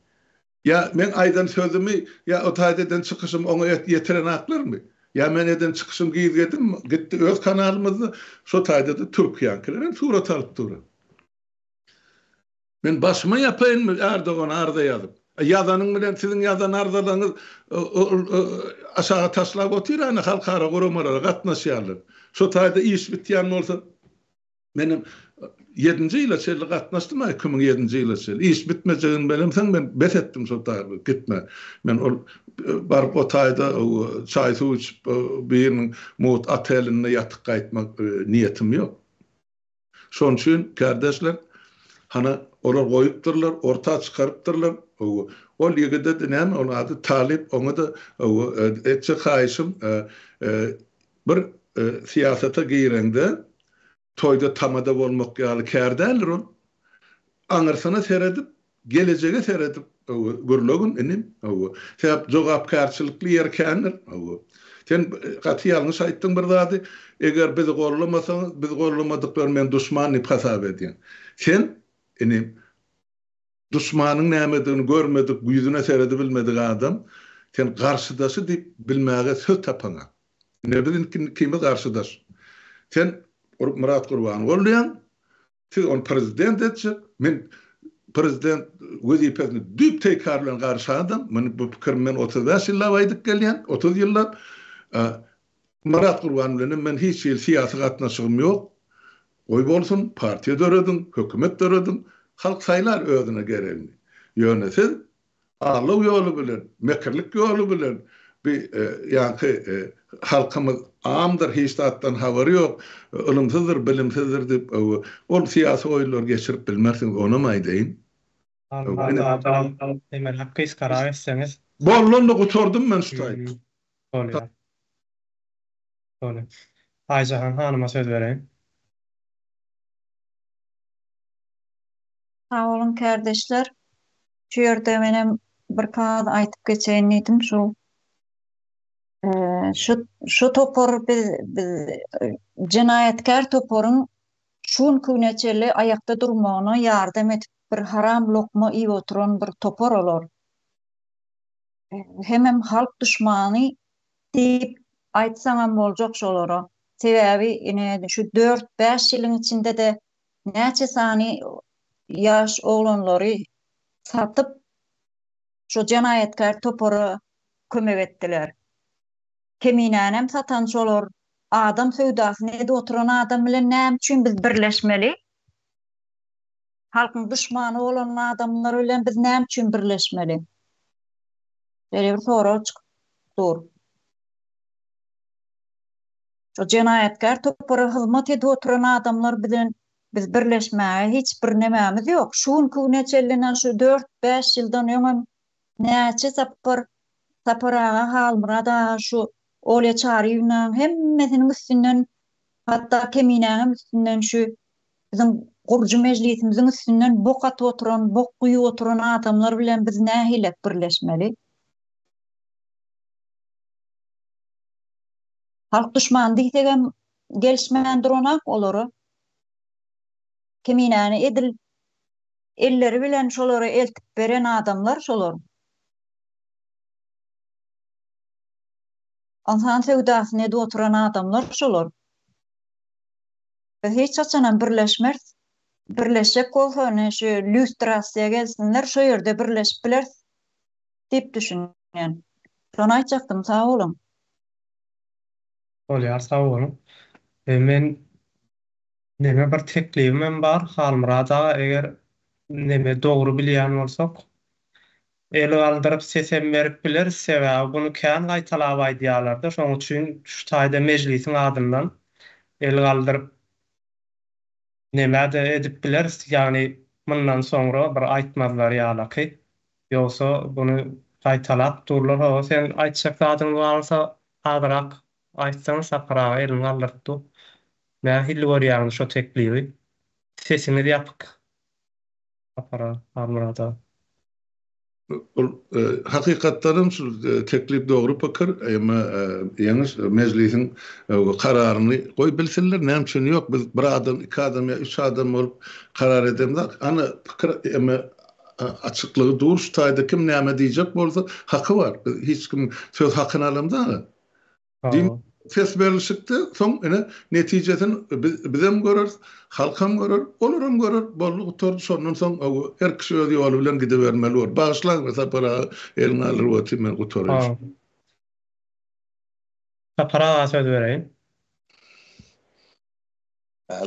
Ýa meň aýdan sözümi ýa o taýda eden çykyşymy oňa ýetirenaklarmy? Ýa men eden çykyşym gizledim gitdi öz kanalymyzda şo taýda-da türkiýäňkiler hem surat alyp dur. Men başyma ýapaýynmy Erdogana arza ýazyp? Ýazanyň bilen siziň ýazan arzalaryňyz aşaga taşlap otyr ana halkara guramalara gatnaşýarlar. Şo taýda iş bitýän bolsa menem ýedinji ýyla çenli gatnaşdym a 2007-nji ýyla çenli. Iş bitmejegini bilemsoň men bes etdim şo taýda gitme. Men ol baryp o taýda çaý suw içip biriniň mugt otelinde ýatyp gaýtmak niýetim ýok. Şonuň üçin, kärdeşler, hana, olar goýupdyrlar, orta çykarypdyrlar, hawa, ol ýigide-de näme, onuň ady Talyp, oňa-da, hawa, etjek haýyşym, bir syýasata gireňde, toýda tamada bolmak ýaly kär däldir ol. Aňyrsyna seredip, Gelejege seredip gürlegin inim. Hawa. Sebäp jogapkärçilikli ýeri kändir. Hawa. Sen gaty ýalňyş aýtdyň bir zady, eger bizi gollamasaňyz, bizi gollamadyklary men duşman diýip hasap edýän. Sen, inim, duşmanyň nämedigini görmedik, ýüzüne seredibilmedik adam, sen garşydaşy diýip bilmäge söz tapaňak. Ine biz ikimiz garşydaş. Sen Myrat Gurbany goldaýaň, Siz ony prezident etjek, men prezident wezipesine düýp teýkar bilen garşy adam, muny bu pikirimi men 35 ýyllap aýdyp gelýän, 30 ýyllap. Myrat Gurban bilenem men hiç hili syýasy gatnaşygym ýok. Goý bolsun, partiýa dörediň, hökümet dörediň, halk saýlar özüne geregini. Ýöne siz Aldaw ýoly bilen, mekirlik ýoly bilen bi ýaňky halkymyz amdyr, hiç zatdan habary ýok, ylymsyzdyr, bilimsizdir diýip ol syýasy oýunlary geçirip bilmersiňiz, onam aýdaýyn. Emelap gysgarak etseňiz. Boldy onda gutardym men şu taýda. Bolýar. Bolýar. Aýjahan hanyma söz bereýin. Sag boluň kärdeşler. Şu ýerde menem bir zat aýtyp geçeýin diýdim şu şu şu topar biz biz jenaýatkär toparyň şu günki güne çenli aýakda durmagyna ýardam edip bir haram lokma iýip oturan bir topar olar. Hemem halk duşmany diýip aýtsaňam boljak şolara. Sebäbi ine şu 4-5 ýylyň içinde-de näçe sany ýaş oglanlary satyp, şo jenaýatkär topara kömek etdiler. Keminänem satan şolar, adam söwdasyny edip oturan adam bilen näme üçin biz birleşmeli? Halkyň duşmany bolan adamlar bilen biz näme üçin birleşmeli? Şeýle bir sorag çykyp dur. Şo jenaýatkär topara hyzmat edip oturan adamlar bilen biz birleşmäge hiç bir nemämiz ýok. Şu günki güne çenli şu 4-5 ýyldan öňem näçe sapar Sapar aga, Halmyrat aga şu Olýa Çaryýewnaň hemmesiniň üstünden hatda Keminäňem üstünden şu biziň gurujy mejlisimiziň üstünden bok atyp oturan, bok guýup oturan adamlar bilen biz nähilek birleşmeli? Halk duşmany diýsegem gelişmän duranak olara. Keminäni edil elleri bilen şolara eltip beren adamlar şolar. Ynsan söwdasyny edip oturan adamlar şolar. Biz hiç haçanam birleşmeris. Birleşjek bolsa ine şu lýustrasiýa gelsinler şo ýerde birleşip bileris diýip düşünýän. Şony aýtjakdym sag boluň. Bolýar sag boluň. Men neme bir teklibimem bar Halmyrat aga eger neme dogry bilýän bolsak el galdyryp sesem berip bileris sebäbi buny kän gaýtalap aýdýalarda şoň üçin şu taýda mejlisiň adyndan el galdyryp Nemä-de edip bileris, ýagny mundan soňra bir aýtmazlar ýalaky. Ýogsa buny gaýtalap durlar. Hawa, sen aýtjak zadyň bar bolsa azyrak aýtsaň, Sapar aga elini galdyryp dur. Nähili görýäňiz şo teklibi? Sesiňiz ýapyk Sapar aga, Halmyrat aga. Ol hakykatdanam şu teklip dogry pikir, emma ýeňiş mejlisiň kararyny goý bilsinler, näme üçin ýok, biz bir adam, iki adam ýa üç adam bolup karar edemzok, ana pikir emma açyklygy dur şu taýda kim näme diýjek bolsa haky bar, biz hiç kim söz hakyny alamzok. Diýmek, ses berlişikde soň ine netijesini bizem göreris, halkam görer, olaram görer, boldy gutardy, şondan soň her kişi öz ýoly bilen gidibermeli bolar. Bagyşlaň men Sapar aga eliňi aldyryp otyryn men gutaraýyn. Sapar aga söz bereýin.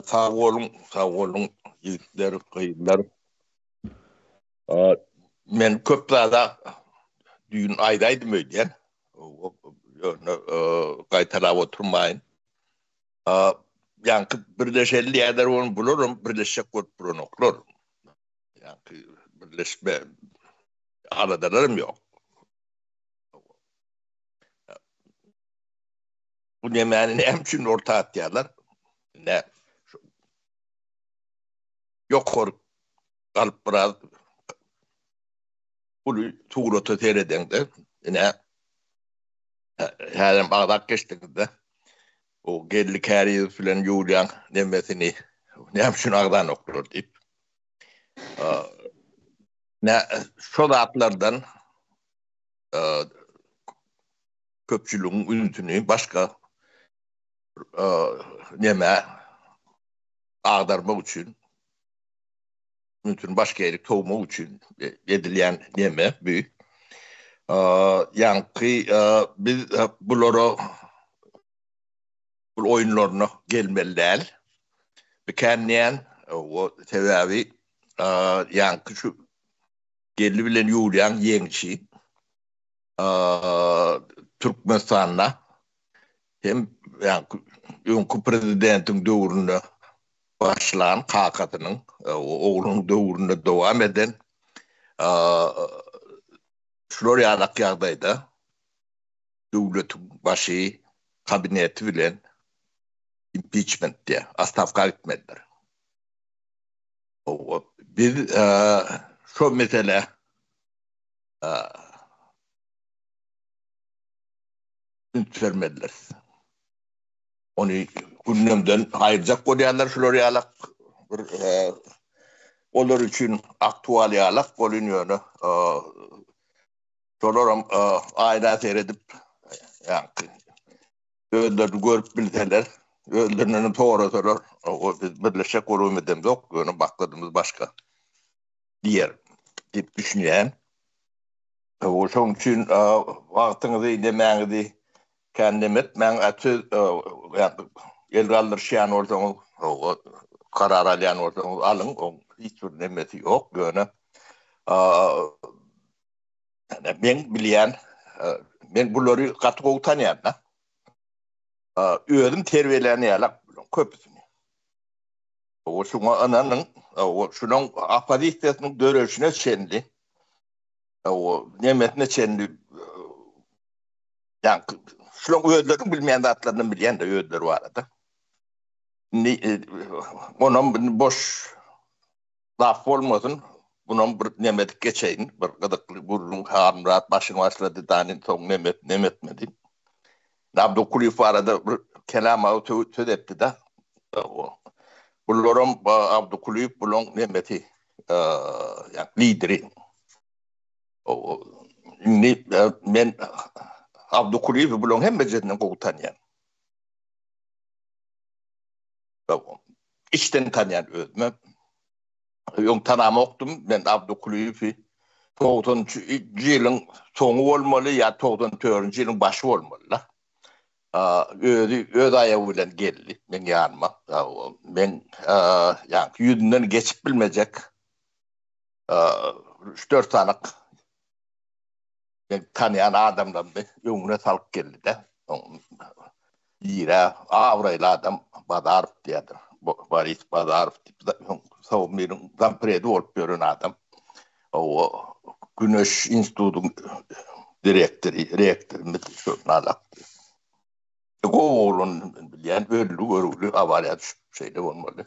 Sag boluň, sag boluň ýigitler, gyzlar. Men köp zada düýn aýdaýdym öýdýän. Ýöne gaýtalap oturmaýyn. Ýaňky birleşeli diýýärler, ony bularam birleşjek bolup duranoklar. Ýaňky birleşme aladalaram ýok. Bu nemäni näme üçin orta atýarlar? Nä ýokary galyp biraz uly surata seredeňde, ine. Häzirem agzap geçdiňiz-de. O Geldi Kärizow bilen Ýuliýaň nemesini näme üçin agzanoklar diýip. Nä şo zatlardan köpçüligiň ünsüni başga nemä agdarmak üçin ünsüni başga ýere sowmak üçin edilýän neme bu. Ýaňky biz bulara bul oýunlaryna gelmeli däl. Bikän diýen, o sebäbi ýaňky şu Geldi bilen Ýuliýaň ýeňşi Türkmenistanda hem ýaňky öňki prezidentiň döwründe başlan kakasynyň oglunyň döwründe dowam eden şular ýalak ýagdaýda döwletiň başy kabineti bilen impiçment diýýär, ostawka gitmelidir. Biz şo meselä üns bermelidiris. Ony gündemden aýyrjak bolýarlar şular ýalak bir olar üçin aktual ýalak bolyn ýöne şolaram aýna seredip ýaňky özlerini görüp bilseler özlerinden sorasalar o biz birleşjek bolum edemzok ýöne maksadymyz başga diýer diýip düşünýän. Şonuň üçin wagtyňyzy, nemäňizi kän neme etmäň, söz el galdyryşýan bolsaňyz, karar alýan bolsaňyz alyň, oň hiç bir nemesi ýok, ýöne men bilýän, men bulary gaty gowy tanýan-da. Özüm terbiýelän ýalak bularyň köpüsini. Şuňa ynanyň, şunuň oppozisiýasynyň döreýşine çenli o nemesine çenli ýaňky şularyň özleriniň bilmeýän zatlaryny bilýän-de özleri barada. Indi e, onam boş laf bolmasyn. Bunam bir neme edip geçeýin. Bir gyzykly gürrüň Halmyrat başyny başlady, Danin soň neme neme etmedi. Abdukulyýew barada bir kelam agyz söz etdi-de. Bularam Abdukulyýew bulaň nemesi, ýa lideri. Indi men Abdukulyýewi bulaň hemmejesinden gowy tanýan. Içden tanýan özüme. Öň tanamokdym men Abdukulyýewi. 90-njy ýylyň soňy bolmaly ýa 94-nji ýylyň başy bolmaly-da. Özi öz aýagy bilen geldi meň ýanyma. Men ýaňky ýüzünden geçip bilmejek üç-dört sany men tanýan adamlarymy öňüne salyp geldi-de. Biri abraýly adam Bazarow diýýärler. Boris Bazarow diýip, Sowminiň zampredi bolup ýören adam. O Güneş institutyň direktory, rektory şo nalak. Gowy oglan bilýän, öldi görgüli awariýa düşüp şeýle bolmaly.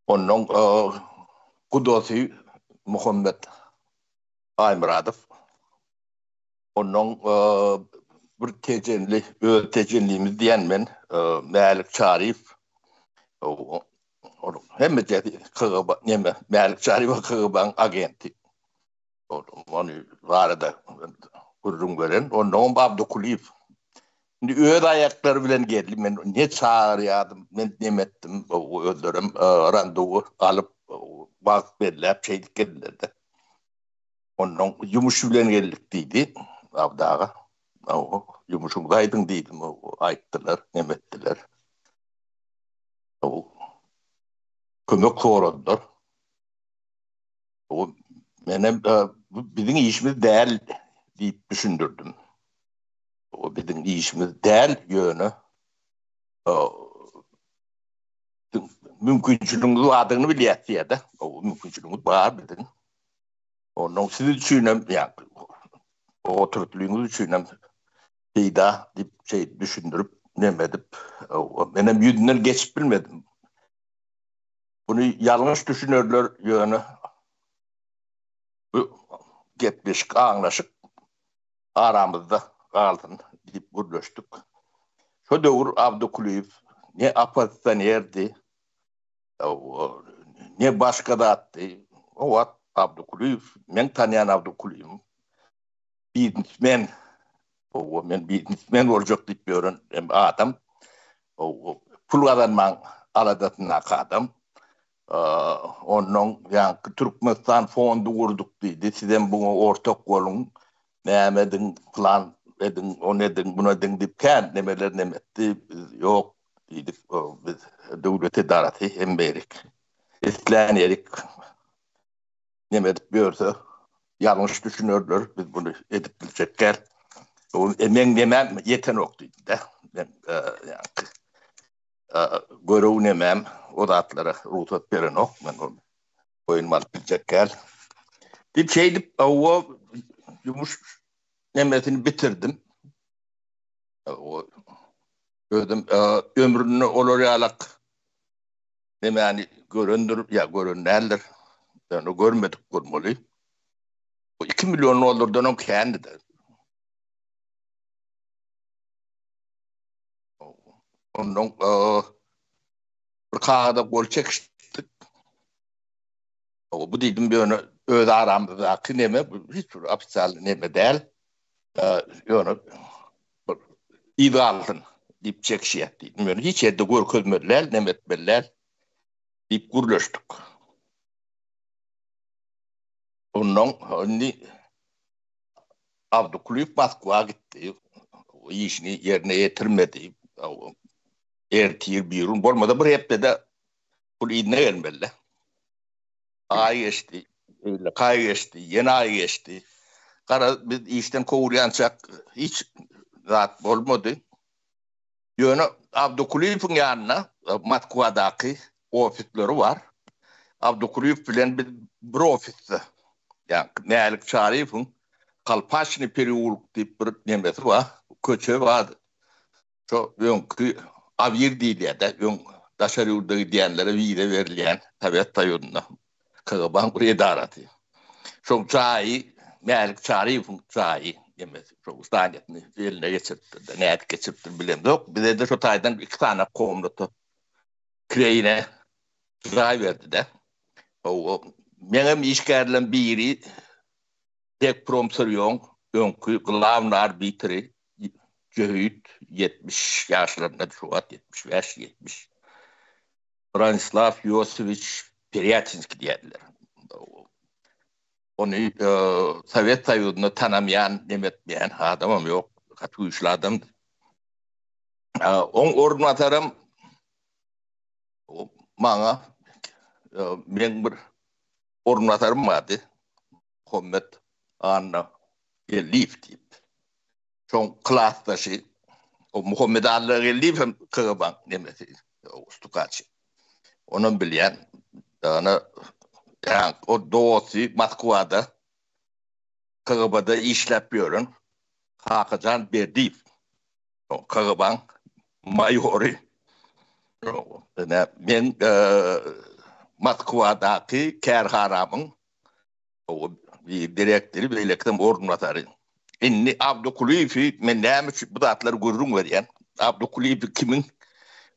Ondan gudasy Muhammet Aýmyradow. Ondan bir tejenli, öz tejenlimiz diýen men, Mälik Çaryýew. Onuň hemmejesi KGB, neme, Mälik Çaryýew KGB-niň agenti. Ony barada gürrüň beren. Ondan Abdykulyýew. Indi öz aýaklary bilen geldi. Men ne çagyrýardym, men neme etdim. Özlerem randewu alyp, wagt belläp şeýdip geldiler-de. Ondan ýumuş bilen geldik diýdi Abdy aga. Ýumuşyňyzy aýdyň diýdim. Aýtdylar, neme etdiler. Kömek soradylar. Menem bu biziň işimiz däl diýip düşündirdim. O biziň işimiz däl, ýöne mümkinçiligiňiz bardygyny bilýäs diýýär-de. O mümkinçiligimiz bar biziň. Ondan siz üçin hem, ýa oturyplygyňyz üçin hem peýda diýip şey düşündirip, neme edip, menem ýüzünden geçip bilmedim. Muny ýalňyş düşünerler, ýöne bu gepleşik, aňlaşyk aramyzda galsyn. diýip gürleşdik. Şo döwür Abdy Kulyýew ne oppozisionerdi, ne başga zatdy. O wagt Abdy Kulyýew, meň tanýan Abdy Kulyýewim biznesmen, hawa, men biznesmen boljak diýip ýören adam, hawa, pul gazanmaň aladasyndaky adam. Onnoň ýaňky Türkmenistan fondy gurduk diýdi, sizem buňa ortak boluň, näme ediň, plan ediň, ony ediň, muny ediň diýip kän nemeler neme etdi. Biz ýok diýdik, biz döwlet edarasy hemme ýerik, islän ýerik neme edip ýörse, ýalňyş düşünerler, biz buny edip biljek däl. Meň nemem ýetenok diýdi-de. Men ýaňky Görew nemem o zatlara rugsat berenok, men ony boýnuma alyp biljek däl. Diýip şeýdip, hawa, ýumuş nemesini bitirdim. O özüm ömründe olar ýalak nemäni görendir ýa gören däldir. Ýöne görmedik bolmaly. Bu 2 million dollardanam kändi-de. Ondan bir kagyza gol çekişdik. Bu diýdim ýöne öz aramyzdaky neme, bu hiç bir ofisial neme däl. Ýöne bir yz galsyn diýip çekişýär diýdim. Ýöne hiç ýerde görkezmeli däl, neme etmeli däl diýip gürleşdik. Ondan indi Abdy Kulyýew Moskwa gitdi. Işini ýerine ýetirmedi. Ertir, birigün, bolmasa bir hepdede pul yzyna gelmeli. Aý geçdi, beýleki aý geçdi, ýene aý geçdi. Garaz, biz işden kowulýançak hiç zat bolmady. Ýöne Abdykulyýewiň ýanynda Moskwadaky ofisleri bar. Abdykulyýew bilen biz bir ofisde. Ýa Mälik Çaryýewiň Kolpaçnyý pereulok diýip bir nemesi bar, köçe bar. Şo öňki Awir diýilýär-de, öň daşary ýurda gidýänlere wiza berilýän Sowet Soýuzynda. KGB-nyň bir edarasy. Şoň jaýy Mälik Çaryýewiň jaýy nemesi, şo zdaniýasyny eline geçiripdir-de, nädip geçiripdir bilemzok. Bize-de şo taýdan iki sany komnata kireýine jaý berdi-de. Hawa, meňem işgärlem biri Dekpromsyrýoň öňki glawnyý arbitri jöhit, 70 ýaşlarynda şu wagt, 75, 70. Branislaw Ýosiwiç Perýatinskiý diýerdiler. Ony Sowet Soýuzynda tanamaýan, neme etmeýän adamam ýok. Gaty güýçli adamdy. Oň orunbasaram maňa meň bir orunbasarym bardy. Muhammet Anna Geldiýew diýip. Şoň klasdaşy o Muhammet Allageldiýew hem KGB-nyň nemesi, stukaçy. Onam bilýän. Ýöne o dosty Moskwada KGB-da işläp ýören Kakajan Berdiýew. O KGB-nyň maýory. Men Moskwadaky kärhanamyň Bir direktory, beýlekisem orunbasary. Indi Abdy Kulyýewi men näme üçin bu zatlary gürrüň berýän? Abdy Kulyýewi kimiň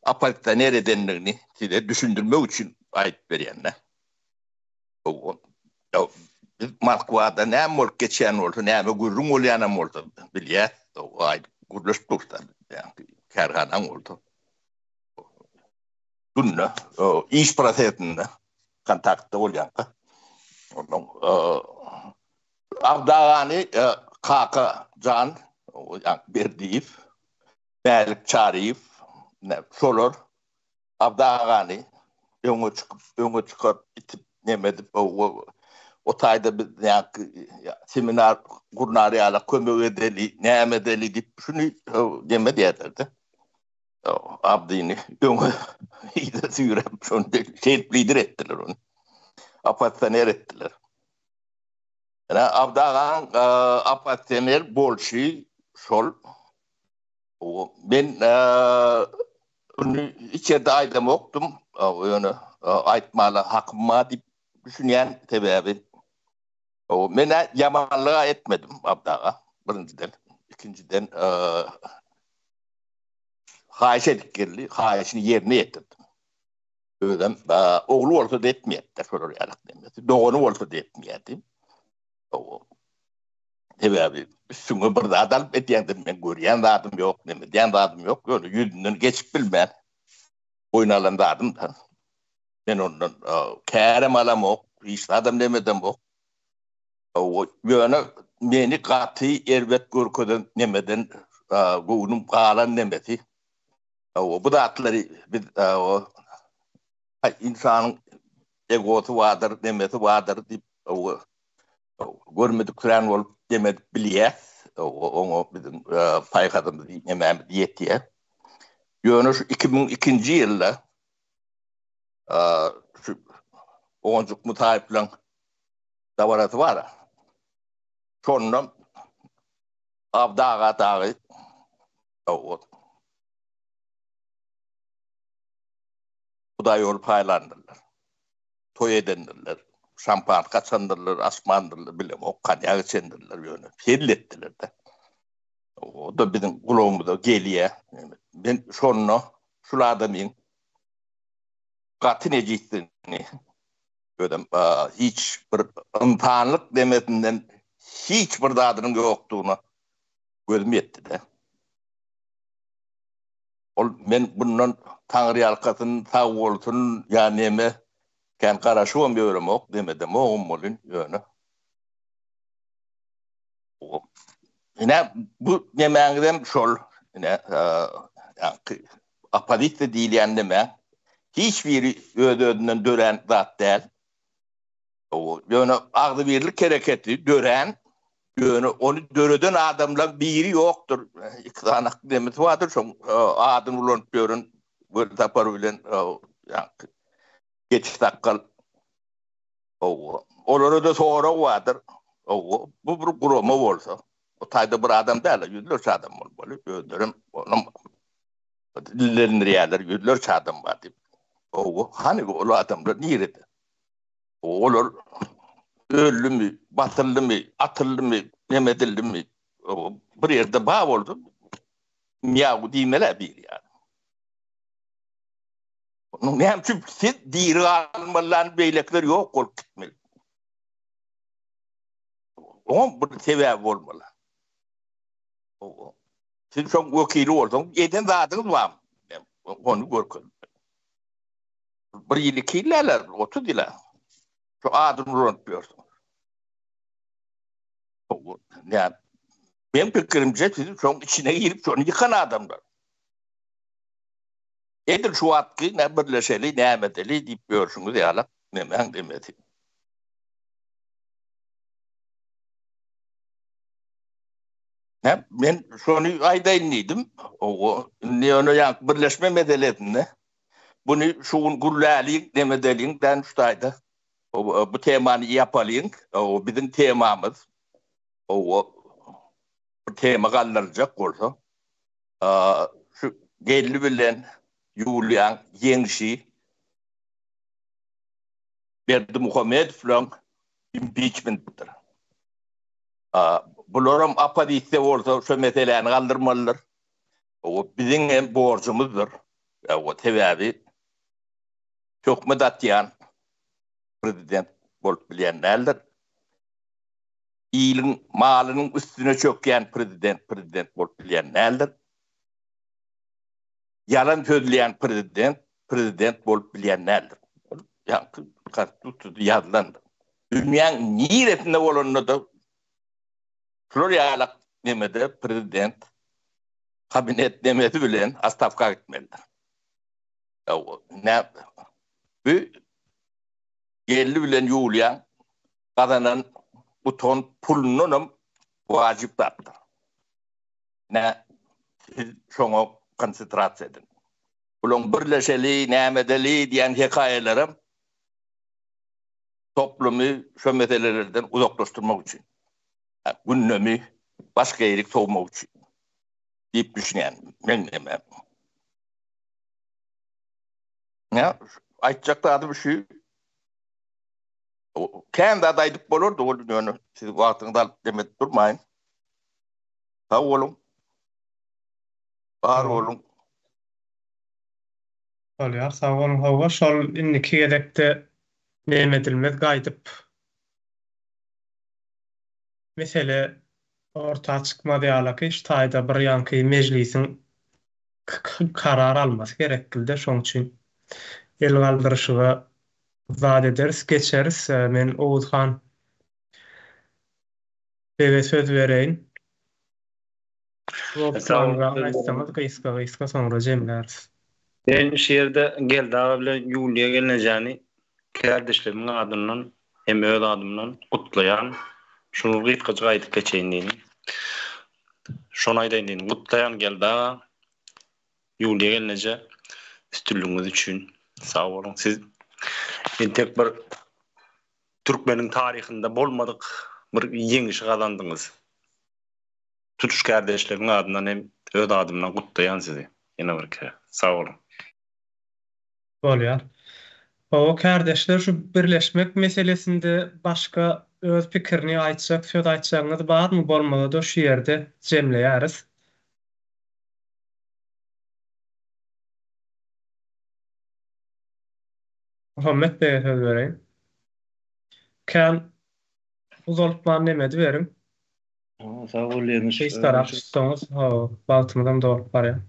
oppozisioner edendigini size düşündirmek üçin aýdyp berýän-dä. Biz Moskwada näme bolup geçýän bolsa, näme gürrüň bolýanam bolsa bilýäs. Aýdyp gürleşip durus-da, kärhanaň bolsa. Günde iş prosesinde kontaktda bolýanka. Ondan Abdy agany Kaka jan Berdiýew, Mälik Çaryýew, şolar Abdy agany öňe çykyp, öňe çykaryp, itip, neme edip, o taýda biz seminar gurnar ýaly kömek edeli, näme edeli diýip, şuny neme diýerler-de. Abdyny öňe yza süýräp, şony şeýdip lider etdiler ony. Oppozisioner etdiler. Ýa Abdy agaň oppozisioner bolşy şol. Men ony hiç ýerde aýdamokdym. Ýöne aýtmala hakym bar diýip düşünýän sebäbi. Men-ä ýamanlyga etmedim Abdy aga, birinjiden. Ikinjiden haýyş edip geldi, haýyşyny ýerine ýetirdim. Özem ogly bolsa-da etmeýärdi şolar ýaly nemesi. Dogany bolsa-da etmeýärdi. Sebäbi üstüňe bir zat alyp edýäňde men görýän zadym ýok, neme edýän zadym ýok, ýöne ýüzünden geçip bilmän boýun alan zadym-da. Men ondan kärem alamok, hiç zadam neme edemok. Ýöne meni gaty erbet görkezen nemeden göwnüm galan nemesi. Bu zatlary biz ynsanyň egosy bardyr, nemesi bardyr diýip görmediksirän bolup neme edip bilýäs. Oňa biziň paýhasymyz, nemämiz ýetýär. Ýöne şu 2002-nji ýylda şu Oňjuk Mutaýew bilen dabarasy bar. Şonda Abdy aga dagy Hudaý ýoly paýlandyrlar. Toý edendirler. Şampanska açandyrlar, açmandyrlar bilemok, konýak içendirler ýöne hezil etdiler-de. O-da biziň gulagymyza gelýär. Men şonda şul adamyň gaty nejisdigini özem hiç bir ynsanlyk demesinden hiç bir zadynyň ýokdugyna gözüm ýetdi-de. Ol men bundan taňryýalkasyn, sag bolsun ýa neme, kän garaşybam ýöremok, demedemogam welin, ýöne. Ine, bu nemäňizem şol, ine, ýaňky oppozisiýa diýilýän neme, hiç biri öz-özünden dörän zat däl. Ýöne agzybirlik hereketi dörän, ýöne ony döreden adamlaň biri ýokdur. Iki sany nemesi bardyr, şoň adyny ulanyp ýören Welsapar bilen ýaňky geçi sakgal. Olara-da sorag bardyr. Bu bir gurama bolsa, o taýda bir adam däl, ýüzlerçe adam bolmaly. Özlerem onam dillendirýärler, ýüzlerçe adam bar diýip. Hany ol adamlar nirede? Olar öldümi, basyldymy, atyldymy, neme edildimi, bir ýerde bar bolsa, miýaw diýmeli-ä biri ýaly. Onuň näme üçin siz diri galmalydan beýlekiler ýok bolup gitmeli? Oňam bir sebäbi bolmaly. Siz şoň wekili bolsaňyz, eden zadyňyz barmy? Ony görkezip. Bir ýyl, iki ýyl däl, 30 ýyl. Şu adyny ulanyp ýörsüň. Näme? Men pikirimçe siz şoň içine girip şony ýykan adamlar. Edil şu wagtky ne birleşeli, näme edeli diýip ýörşüňiz ýaly nemäň demesi. Hä, men şony aýdaýyn diýdim. Owo, indi ýöne ýaňky birleşme meselesinde Buny şu gün gürläliň, dem edeliň dän şu taýda. Bu temany ýapalyň. O biziň temamyz. O bir tema galdyryljak bolsa, şu Geldi bilen Ýuliýaň ýeňşi Berdimuhamedow bilen impiçmentdir. Bularam oppozisiýa bolsa şu meseläni galdyrmalydyr. O biziň hem borjumyzdyr. O sebäbi töhmet atýan prezident bolup bilýän däldir. Iliň malynyň üstüne çökýän prezident prezident bolup bilýän däldir. Ýalan sözleýän prezident prezident bolup bilýän däldir. Ýaňky konstitusiýada ýazylandyr. Dünýäň niresinde bolanda-da şular ýaly nemede prezident kabinet nemesi bilen ostawka gitmelidir. Nä bu Geldi bilen Ýuliýaň gazanan utan pulundanam wajyp zatdyr. Nä siz şoňa konsentrasiýa ediň. Bulaň birleşeli, näme edeli diýen hekaýalaram toplumy şo meselelerden uzaklaşdyrmak üçin. Gündemi başga ýerik sowmak üçin diýip düşünýän men näme. Ýa aýtjak zadym şu. Kän zat aýdyp bolardy ol ýöne siz wagtyňyzy alyp dem edip durmaýyn. Sag boluň. Bar boluň. Bolýar, sag boluň. Hawa, şol indiki gezekde neme edilmez gaýdyp mesele orta çykmaz ýalaky şu taýda bir ýaňky mejlisiň karar almasy gerekgilde şoň üçin el galdyryşyga zat ederis geçeris. Men Oguzhan bege söz bereýin. Wobklanrak aýtsaňyz gysga gysga soňra jemläris. Men şu ýerde Geldi aga bilen Ýuliýa gelnejäni kärdeşlerimiň adyndan hem öz adymdan gutlaýan. Şuny gysgajyk aýdyp geçeýin diýdim. Şony aýdaýyn diýdim. Gutlaýan Geldi aga, Ýuliýa gelneje üstünligiňiz üçin sag boluň. Siz entek bir türkmeniň taryhynda bolmadyk bir ýeňişi gazandyňyz. Tutuş kärdeşleriň adyndan hem öz adymdan gutlaýan sizi ýene bir kere. Sag boluň. Bolýar. Hawa kärdeşler şu birleşmek meselesinde başga öz pikirini aýtjak söz aýtjagyňyz barmy bolmazada şu ýerde jemleýäris. Muhammet bege söz bereýin. Kän uzaltman neme ediberiň. Sag bol Ýeňiş. Gysgarak tutsaňyz, hawa, wagtymyzam dolup barýar.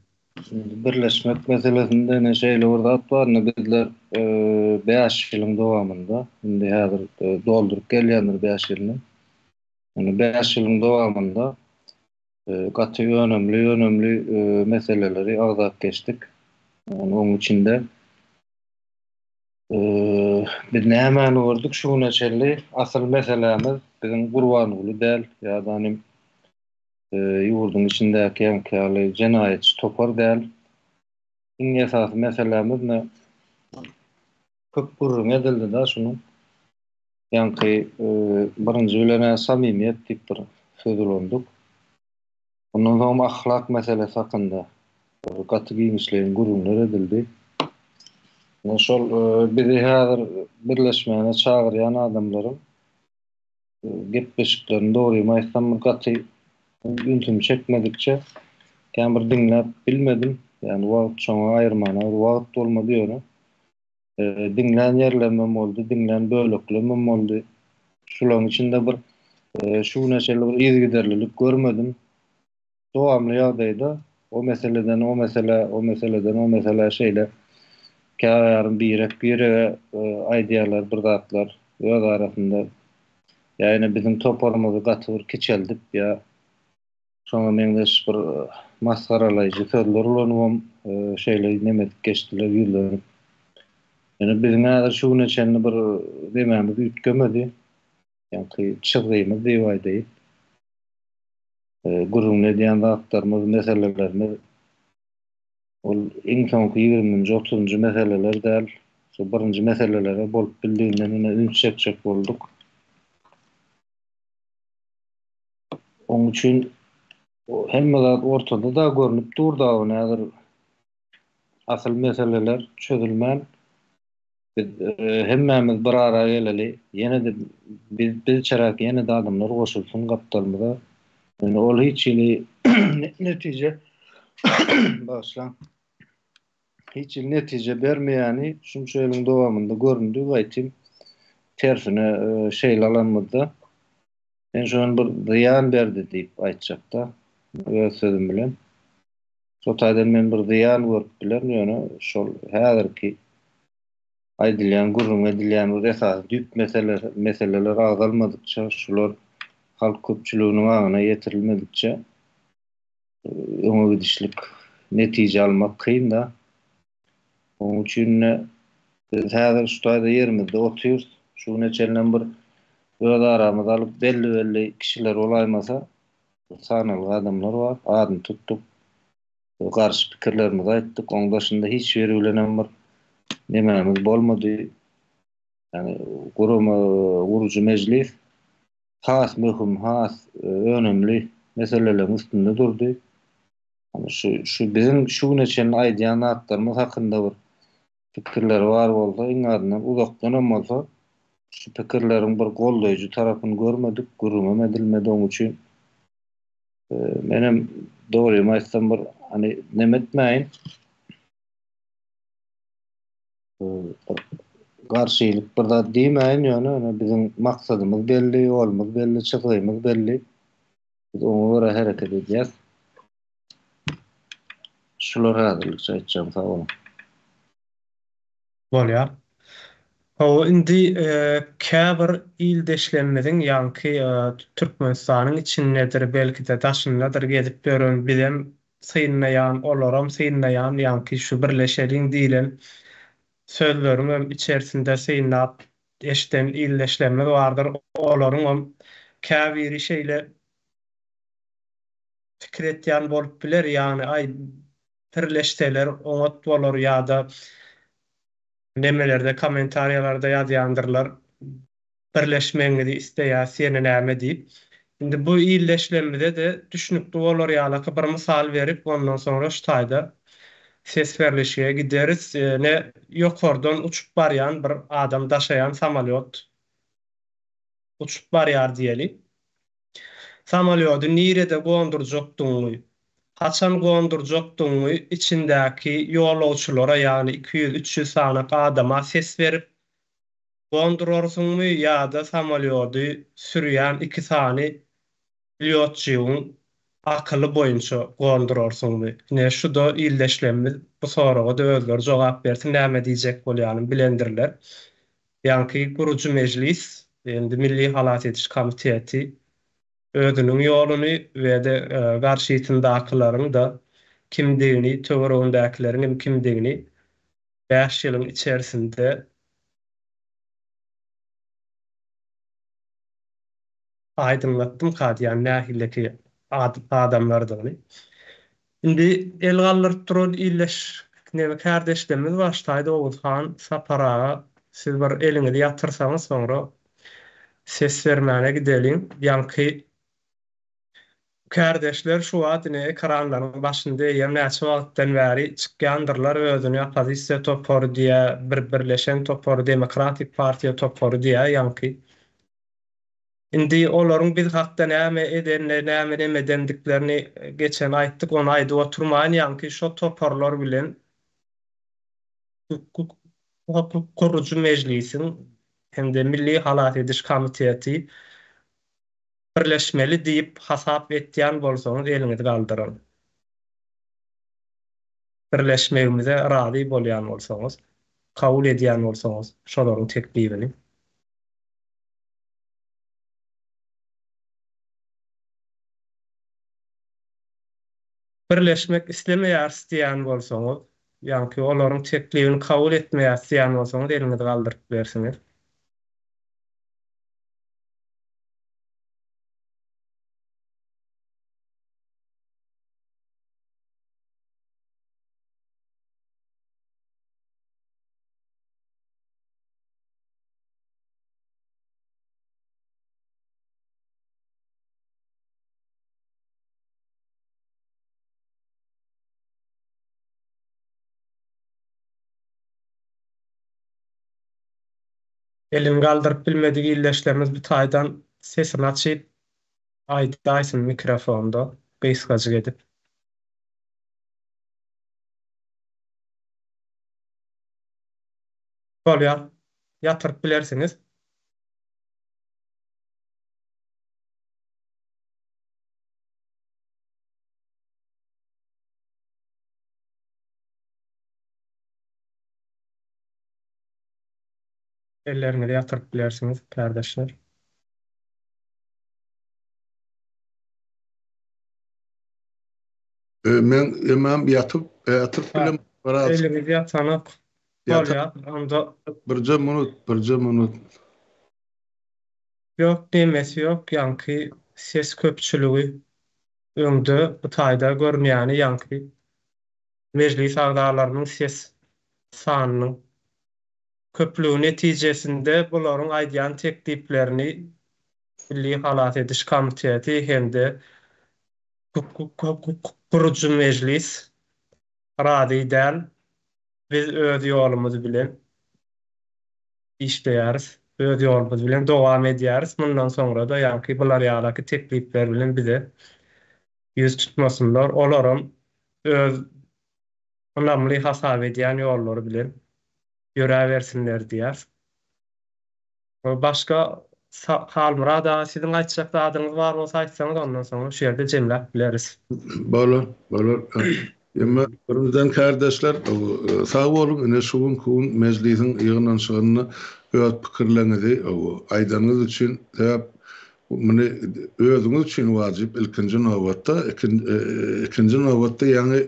Indi birleşmek meselesinde ine şeýle bir zat bar, indi bizler bäş ýylyň dowamynda, indi häzir dolduryp gelýändir bäş ýylyny. Indi bäş ýylyň dowamynda gaty önemli, önemli meseleleri agzap geçdik. Ýagny onuň içinde Biz nämäni gördük şu güne çenli? Asyl meselämiz biziň Gurbanguly däl ýa-da nim ýurduň içindäki ýaňky ýaly jenaýatçy topar däl. Iň esasy meselämiz ne? Köp gürrüň edildi-da şunuň. Ýaňky birinji bilen-ä samimiýet diýip bir söz ulandyk. Ondan soňam ahlak meselesi hakynda gaty giňişleýin gürrüňler edildi. Ine şol bizi häzir birleşmäne çagyrýan adamlaryň gepleşiklerini dogrymy aýtsam bir gaty ünsümi çekmedikçe kän bir diňläp bilmedim. Ýagny wagt şoňa aýyrmana bir wagt bolmady ýöne. Diňlän ýerlerimem boldy, diňlän böleklerimem boldy. Şularyň içinde bir şu güne çenli bir yzygiderlilik görmedim. Dowamly ýagdaýda o meseleden o meselä, o meseleden o meselä şeýle käýarym birek-birege aýdýarlar bir zatlar öz arasynda. Ýa ýene biziň toparymyzy gaty bir kiçeldip ýa Şoňa meňzeş bir masgaralaýjy sözler ulanybam şeýle neme edip geçdiler, ýüzlenip. Ýöne biziň häzir şu güne çenli bir nemämiz üýtgemedi. Ýaňky çyzgymyz diýip aýdaýyn. Gürrüňini edýän zatlarymyz, meselelerimiz ol iň soňky ýigriminji, otuzynjy meseleler däl. Şu birinji meselelere bolup bildiginden ine üns çekjek bolduk. Oň üçin hemme zat ortada-da görnüp dur dagy häzir asyl meseleler çözülmän biz hemmämiz bir ara geleli ýene-de biz bizçeräk ýene-de adamlar goşulsyn gapdalymyza ýöne ol hiç hili netije bagyşlaň hiç hili netije bermeýäni şunça ýylyň dowamynda göründi gaýtym tersine şeýle alanymyzda Men şony bir zyýan berdi diýip aýtjakda, öz sözüm bilen. Şo taýdan men bir zyýan görüp bilerin, ýöne şol häzirki aýdylýan, gürrüň edilýän bir esasy düýp mesele, meseleler agzalmadykça, şular halk köpçüliginiň aňyna ýetirilmedikçe öňe gidişlik, netije almak kyn-da. Onuň üçin-de biz häzir şu taýda ýerimizde otyrys. Şu güne çenlem bir öz aramyza alyp belli-belli kişiler bolaýmasa, sanalgy adamlar bar, adyny tutduk. Garşy pikirlerimizi aýtdyk. Onuň daşynda hiç biri bilenem bir nemämiz bolmady. Ýagny gurama, gurujy mejlis has möhüm, has önemli meseleleriň üstünde durdy. Şu şu biziň şu güne çenli aýdýan zatlarymyz hakynda bir pikirleri bar bolsa, iň azyndan uzakdanam bolsa şu pikirleriň bir goldaýjy tarapyny görmedik, gürrüňem edilmedi oň üçin. Menem dogrymy aýtsam bir hany neme etmäýin. Bir garşylyk bir zat diýmäýin ýöne ýöne biziň maksadymyz belli, ýolumyz belli, çyzgymyz belli. Biz oňa görä hereket edýäs. Şular häzirlikçe aýtjagym sag boluň. Bolýar. Hawa, indi käbir ildeşlerimiziň ýaňky Türkmenistanyň içindedir, belki-de daşyndadyr gezip ýören bizem synlaýan, olaram synlaýan ýaňky şu birleşeliň diýlen sözleriňem içerisinde synlap eşiden ildeşlerimiz bardyr. Olaryňam käbiri şeýle pikir etýän bolup biler, ýagny aý Birleşseler oňat bolar ýa-da nemelerde kommentariýalarda ýazýandyrlar birleşmegiňizi isleýäs ýene näme diýip. Indi bu ildeşlerimize-de düşnükli bolar ýalaky bir mysal berip ondan soňra şu taýda ses berlişige gideris. Ne ýokardan uçup barýan bir adam daşaýan samolýot uçup barýar diýeli. Samolýody nirede gondurjakdygyňy, haçan gondurjakdygyňy içindäki ýolagçylara, ýagny 200-300 sanak adama ses berip gondurarsyňmy ýa-da samolýody sürýän iki sany lýotçigiň akyly boýunça gondurarsyňmy? Ine, şu-da ildeşlerimiz bu soraga-da özleri jogap bersin, näme diýjek bolýanymy bilendirler. Ýaňky gurujy mejlis, indi Milli halas ediş komiteti özüniň ýoluny we-de garşysyndakylaryň-da kimdigini, töweregindäkileriň hem kimdigini bäş ýylyň içerisinde Aýdyňlatdymka diýýän nähileki adamlardygyny. Indi el galdyryp duran ildeş neme kärdeşlerimiz bar ştaýda Oguzhan Sapar aga siz bir eliňizi ýatyrsaňyz soňra ses bermäne gideliň. Ýaňky kärdeşler şu wagt ine ekranlaryň başynda eýýäm näçe wagtdan bäri çykýandyrlar özüni oppozisiýa topary diýä bir birleşen topary demokratik partiýa topary diýä ýaňky Indi olaryň biz hakda näme edenini, näme nemedendiklerini geçen aýtdyk, ony aýdyp oturmaýyn, ýaňky şo toparlar bilen hukuk gurujy mejlisiň hem-de Milli halas ediş komiteti birleşmeli diýip hasap etýän bolsaňyz eliňizi galdyryň. Birleşmegimize razy bolýan bolsaňyz, kabul edýän bolsaňyz şolaryň teklibini. Birleşmek islemeýäris diýýän bolsaňyz, ýaňky olaryň teklibini kabul etmeýäris diýýän bolsaňyz eliňizi galdyryp bilersiňiz. Elini galdyryp bilmedik ildeşlerimiz bu taýdan sesini açyp aýdaýsyn mikrofonda gysgajyk edip. Bolýar. Ýatyryp bilersiňiz. Elleriňizi ýatyryp bilersiňiz, kärdeşler. Men emem ýatyp, ýatyryp bilem biraz. Eliňiz ýatanok. Bolýar, onda. Birje minut, birje minut. Ýok diýmesi ýok, ýaňky ses köpçüligi öňde bu taýda görünýäni ýaňky mejlis agzalarynyň ses sanynyň köplügi netijesinde bularyň aýdýan tekliplerini Milli halas ediş komiteti hem-de Gurujy mejlis razy däl, biz öz ýolumyz bilen işleýäris, öz ýolumyz bilen dowam edýäris, mundan soňra-da ýaňky bular ýalaky teklipler bilen bize. ýüz tutmasynlar. Olaram öz ynamly hasap edýän ýollary bilen ýöräbersinler diýýäs. Başga Halmyrat aga siziň aýtjak zadyňyz bar bolsa aýtsaňyz ondan soňra şu ýerde jemläp bileris. Bolar, bolar. Emma birinjiden kärdeşler sag boluň ine şu günki gün mejlisiň ýygnanyşygynda öz pikirleriňizi aýdanyňyz üçin sebäp Muny özüňiz üçin wajyp ilkinji nobatda, ikinji nobatda ýaňy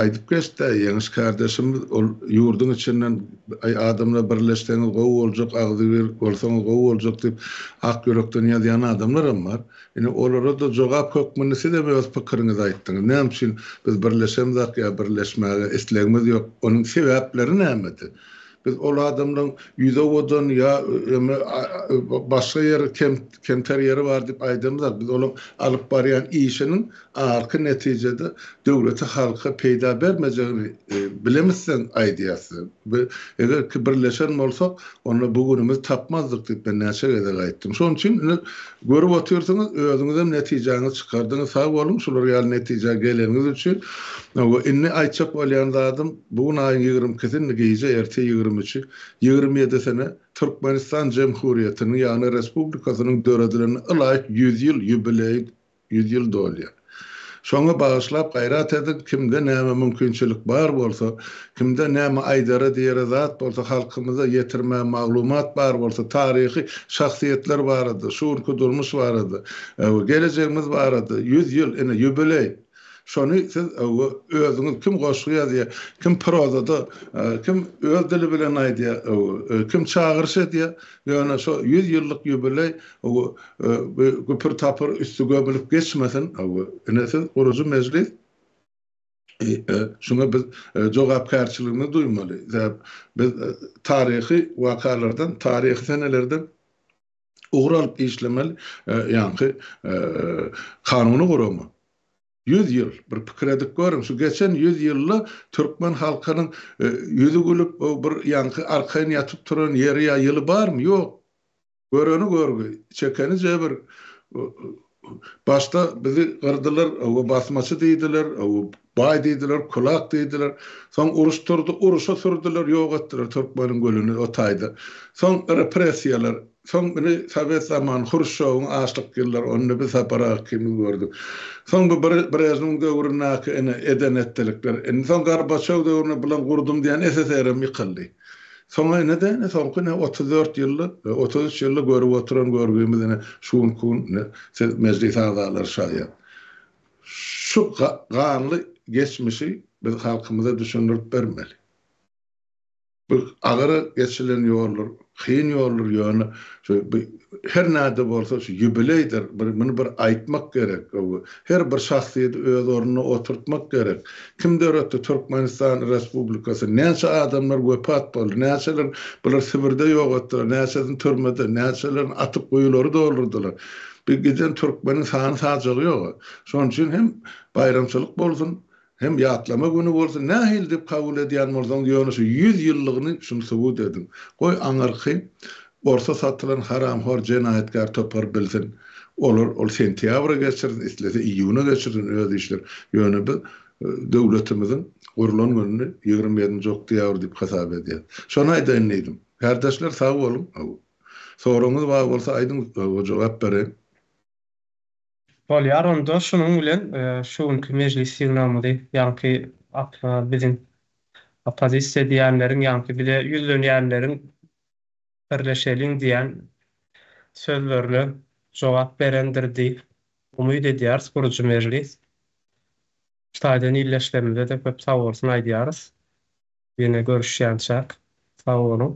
aýdyp geçdi Ýeňiş kärdeşimiz, ol ýurduň içinden aý adamlar birleşseňiz gowy boljak, agzybir bolsaňyz gowy boljak diýip ak ýürekden ýazýan adamlaram bar. Ine olara-da jogap hökmünde sizem öz pikiriňizi aýtdyňyz. Näme üçin biz birleşemzok ýa birleşmäge islegimiz ýok, onuň sebäpleri nämede? Biz ol adamlaň ýüzi owadan ýa eme başga ýeri kem kemter ýeri bar diýip aýdamyzok. Biz olaň alyp barýan işiniň ahyrky netijede döwlete halka peýda bermejegini bilemizsoň aýdýas size. Eger ki birleşen bolsak onda bu günümizi tapmazdyk diýip men näçe gezek aýtdym. Şonuň üçin indi görüp otyrsyňyz özüňizem netijäňizi çykardyňyz sag boluň şular ýaly netijä geleniňiz üçin. Indi aýtjak bolýan zadym Bu gün aýyň 22-si, indi gije, erte 23-i, 27-sine Türkmenistan Jemhuriýetiniň, ýagny Respublikasynyň döredilenine ylaýyk 100 ýyl ýubileý, 100 ýyl dolýar. Şoňa bagyşlap gaýrat ediň, kimde näme mümkinçilik bar bolsa, kimde näme aýdara-diýere zat bolsa, halkymyza ýetirmäge maglumat bar bolsa, taryhy şahsyýetler barada, şu günki durmuş barada, gelejegimiz barada, 100 ýyl, ine, ýubileý, Şony siz özüňiz kim goşgy ýazýar, kim prozada, kim öz dili bilen aýdýar, kim çagyryş edýär, ýöne şo 100 ýyllyk ýubileý güpür-tapyr üsti gömülip geçmesin. Ine siz gurujy mejlis şuňa biz jogapkärçiligimizi duýmaly. Sebäp biz taryhy wakalardan, taryhy senelerden ugur alyp işlemeli, ýaňky kanuny gurama. Ýüz ýyl, bir pikir edip görüň, şu geçen ýüz ýylda türkmen halkynyň ýüzi gülüp, bir ýaňky arkaýyn ýatyp turan ýeri ýa ýyly barmy? Ýok. Göreni görgi, çekeni jebir. Başda bizi gyrdylar, basmaçy diýdiler, baý diýdiler, kulak diýdiler. Soň uruş turdy, uruşa sürdüler, ýok etdiler türkmeniň gülüni o taýda. Soň repressiýalar, soň indi sowet zamany, Hruşşowyň açlyk ýyllary, onda biz Sapar aga ikimiz gördük. Soň bu Brežnewiň döwründäki ine eden-etdilikler. Indi soň Gorbaçýow döwründe bulan gurdum diýen SSR-em ýykyldy. Soňra ine-de ine soňky ine 34 ýylda, 33 ýylda görüp oturan görgimiz ine şu günki gün ine siz mejlis agzalary şaýat. Şu ganly geçmişi biz halkymyza düşündirip bermeli. Bu agyr geçilen ýoldur, kyn ýoldur ýöne şu her näde bolsa şu ýubileýdir, bir muny bir aýtmak gerek. Her bir şahsyýeti öz ornuna oturtmak gerek. Kim döretdi Türkmenistan Respublikasyny? Näçe adamlar wepat boldy? Näçeler bular Sibirde ýok etdiler, näçesini türmede, näçelerini atyp guýulary doldurdylar. Bir giden türkmeniň sany-sajagy ýok. Şonuň üçin hem baýramçylyk bolsun, hem ýatlama güni bolsun, nähili diýip kabul edýän bolsaňyz, ýöne şu ýüz ýyllygyny şuny subut ediň. Goý aňyrky orsa satylan haramhor jenaýatkär topar bilsin. Olar ol sentýabra geçirsin, islese iýuna geçirsin öz işleri. Ýöne biz döwletimiziň gurlan gününi 27-nji oktýabr diýip hasap edýäs. Şony aýdaýyn diýdim. Kärdeşler sag boluň. Soragyňyz bar bolsa aýdyň, jogap bereýin. Bolýar onda şunuň bilen şu günki mejlis ýygnagymyzy ýaňky biziň oppozisiýa diýýänleriň ýaňky bize ýüzlenýänleriň birleşeliň diýen sözlerine jogap berendir diýip umyt edýäris gurujy mejlis. Şu taýdan ildeşlerimize-de köp sagbolsun aýdýarys. Ýene görüşýänçäk sag boluň.